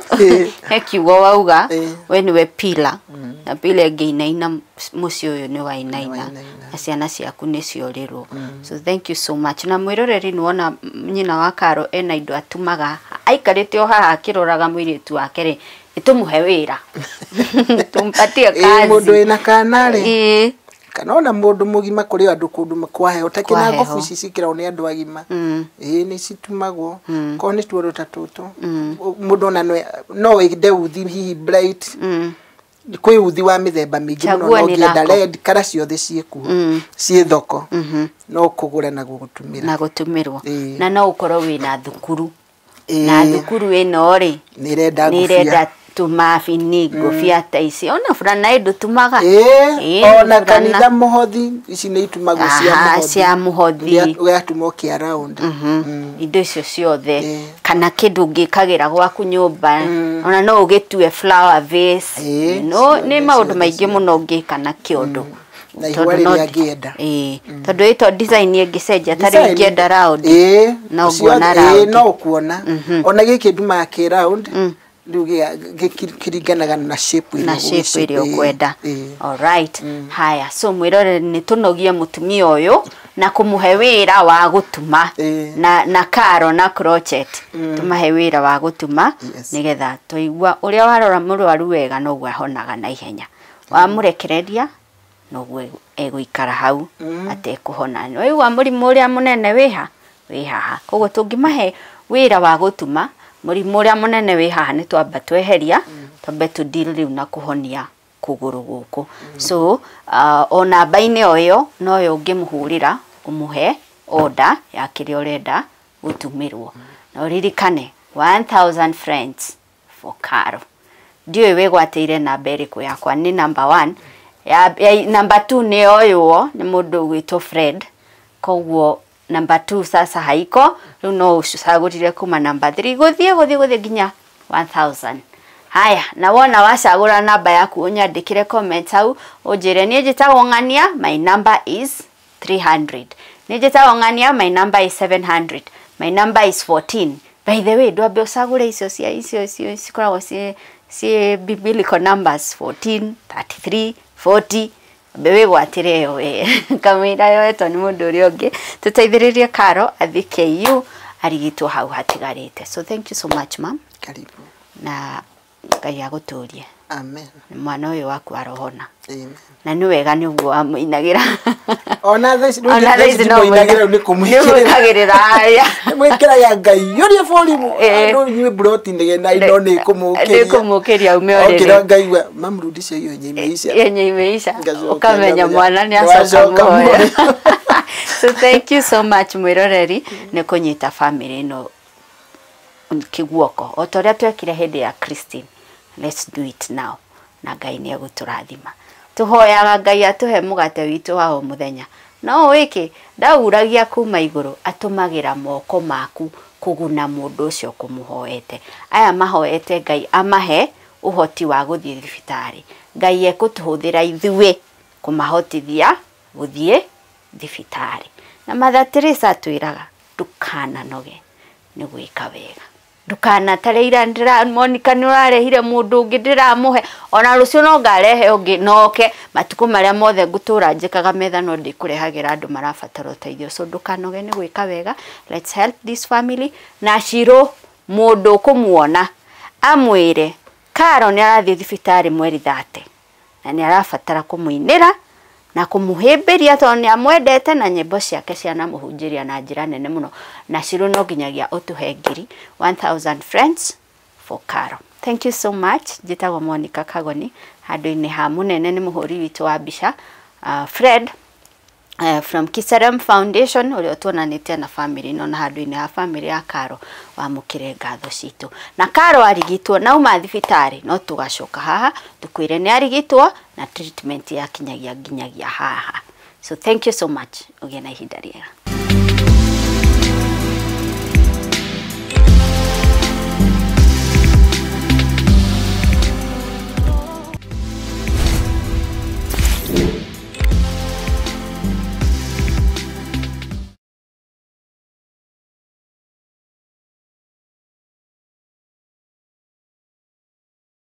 He kiugo wauga we nĩwe pila, na pila ĩngĩinaina mũciĩ ũyũ nĩ wainaina, na ciana ciaku nĩ ciorĩrwo. So thank you so much. Na mwĩroreri nĩ wona nyina wa Caro ena indo atumaga aikarĩte o haha akĩroraga mũirĩtu wake rĩ, ĩtũmũhe wĩra tumpatie kazi. Mũndũ wĩna kana rĩ, kana ona mũndũ mũgima, kũrĩ andũ kũndũ kwaheho ta kĩna ngobu ici ciĩkĩragwo nĩ andũ agima. Ĩĩ, nĩ citumagwo korwo nĩ tuoro ta tũtũ. Mũndũ ona no wende uthi hihi bright, kwĩ uthi wa mĩthemba mĩingĩ mũno, no ũngĩenda red, kara ciothe ciĩkuo ciĩ thoko, no kũgũra na gũtũmĩra na gũtũmĩrwo. Na no ũkorwo wĩna thukuru, na thukuru ĩno rĩ nĩ ĩrenda tũmabini ngũbia ta ici, ona burana ndũtumaga. Ona kanitha mũhothi ici nĩ itumagwo cia mũhothi, ũgatuma ũkĩa round indo icio ciothe, kana kĩndũ ũngĩkagĩra gwaku nyũmba, ona no ũgĩtue flower vase. No nĩ maũndũ maingĩ mũno ũngĩka na kĩondo na ihũa rĩrĩa angĩenda. Tondũ ĩto design ĩngĩcenjia, ta rĩu ingĩenda round no nguona round, no ũkuona. Ona gĩkĩ ndumaga kĩ round rĩu gĩkĩringanaga na shape ĩrĩa ũkwenda. Alright. Haya, so mwĩrore nĩ tũnogie mũtumia ũyũ na kũmũhe wĩra wa gũtuma na Caro na crochet, tũmahe wĩra wa gũtuma nĩgetha tũigua ũrĩa warora mũrwaru wega noguo ahonaga na ihenya, wamũrekereria noguo egũikara hau atekũhona. Waigua mũrimũ ũrĩa mũnene wĩ haha, koguo tũngĩmahe wĩra wa gũtuma mũrimũ ũrĩa mũnene wĩ haha nĩ twamba tweheria, twambe tũ deal rĩu na kũhonia kũgũrũ gũkũ. So o namba-inĩ o ĩyo noyo ũngĩmũhũrĩra ũmũhe order ya kĩrĩa ũrenda gũtumĩrwo. Na ũririkane 1000 friends for Caro. Ndiũĩ wĩgwatĩire namba ĩrĩkũ yakwa, nĩ number 1 ya number 2 nĩ oywo nĩ mũndũ ũgwĩtwo Fred, koguo number 2 sasa haiko, rĩu no ũcagũrire kuma number 3 gũthiĩ nginya 1000. Haya, na wona wacagũra namba yaku ũnyandĩkĩre comment hau ũnjĩre niĩ njĩtagwo Ng'ania, my number is 300. Niĩ njĩtagwo Ng'ania, my number is 700. My number is 14. By the way, ndwambe ũcagũre icio cia icio cikoragwo ciĩ biblical numbers 14, 33, 40. Ambe wĩgwatĩre ĩyo we kamũira yoetwo nĩ mũndũ ũrĩa ũngĩ. Tũteithĩrĩrie Caro athiĩ KU arigitwo hau hatigarĩte. So thank you so much ma'am. Karibu. Na Ngai agũtũrie. Amen. Mwana ũyũ waku arohona. Amen. Na nĩ wega nĩ ũguo wamũinagĩra. Ona thaa ici no mũinagĩra nĩ kũmwĩkĩrĩra. Mwĩkĩraga Ngai yũrie borimu andũ inyuĩ mburoti na ino nĩ kũmũkĩria. Nĩ kũmũkĩria ume ũrĩrĩ. Okĩra ngaigua mamrudishe hiyo yenye imeisha. Yenye imeisha. Ũkamenya mwana nĩ acoka muoyo. So thank you so much mwĩroreri nĩ kũnyita family ĩno kĩguoko. O ta ũrĩa twekire hĩndĩ ya Christine. Let's do it now. Na Ngai nĩ egũtũrathima. Tũhoyaga Ngai atũhe mũgate witũ wa o mũthenya. No wĩke ndauragia kuma igũrũ, atũmagĩra moko maku Kũguna mũndũ ũcio kũmũhoete. Aya mahoete Ngai amahe ũhoti wa gũthiĩ thibitarĩ. Ngai ekũtũhũthĩra ithuĩ kũmahotithia gũthiĩ thibitarĩ. Na Mother Teresa atwĩraga ndũkananoge nĩ gwĩka wega. Ndũkanatare ira ndĩra Monica nĩ ũrarehire mũndũ ũngĩ ndĩramũhe ona rũciũ no ngarehe ũngĩ noke matukũ marĩa mothe ngũtũra njĩkaga metha no ndĩkũrehagĩra andũ marabatara ũteithio. So ndũkanoge nĩ gwĩka wega. Let's help this family. Na Shiro mũndũ ũkũmuona amwĩre Karo nĩ arathiĩ thibitarĩ mweri 30 na nĩ arabatara kũmũinĩra na kũmũhĩmbĩria tondũ nĩ amwendete na nyĩmbo ciake cianamũhunjĩria na njĩra nene mũno. Na Shiro no nginyagia ũtũhe ngiri 1000 friends for Karo. Thank you so much. Njĩtagwo Monica Kagoni handũ-inĩ ha mũnene nĩ mũhũri witũ wa mbica Fred from Kisarem Foundation ũrĩa tuonanĩtie na family ĩno na handũ-inĩ ha family ya Karo wamũkĩre ngatho citũ. Na Karo arigitwo na uma thibitarĩ no tũgacoka haha tũkwĩre nĩ arigitwo na treatment yakinyagia nginyagia haha. So thank you so much. Ũgĩe na ihinda rĩega.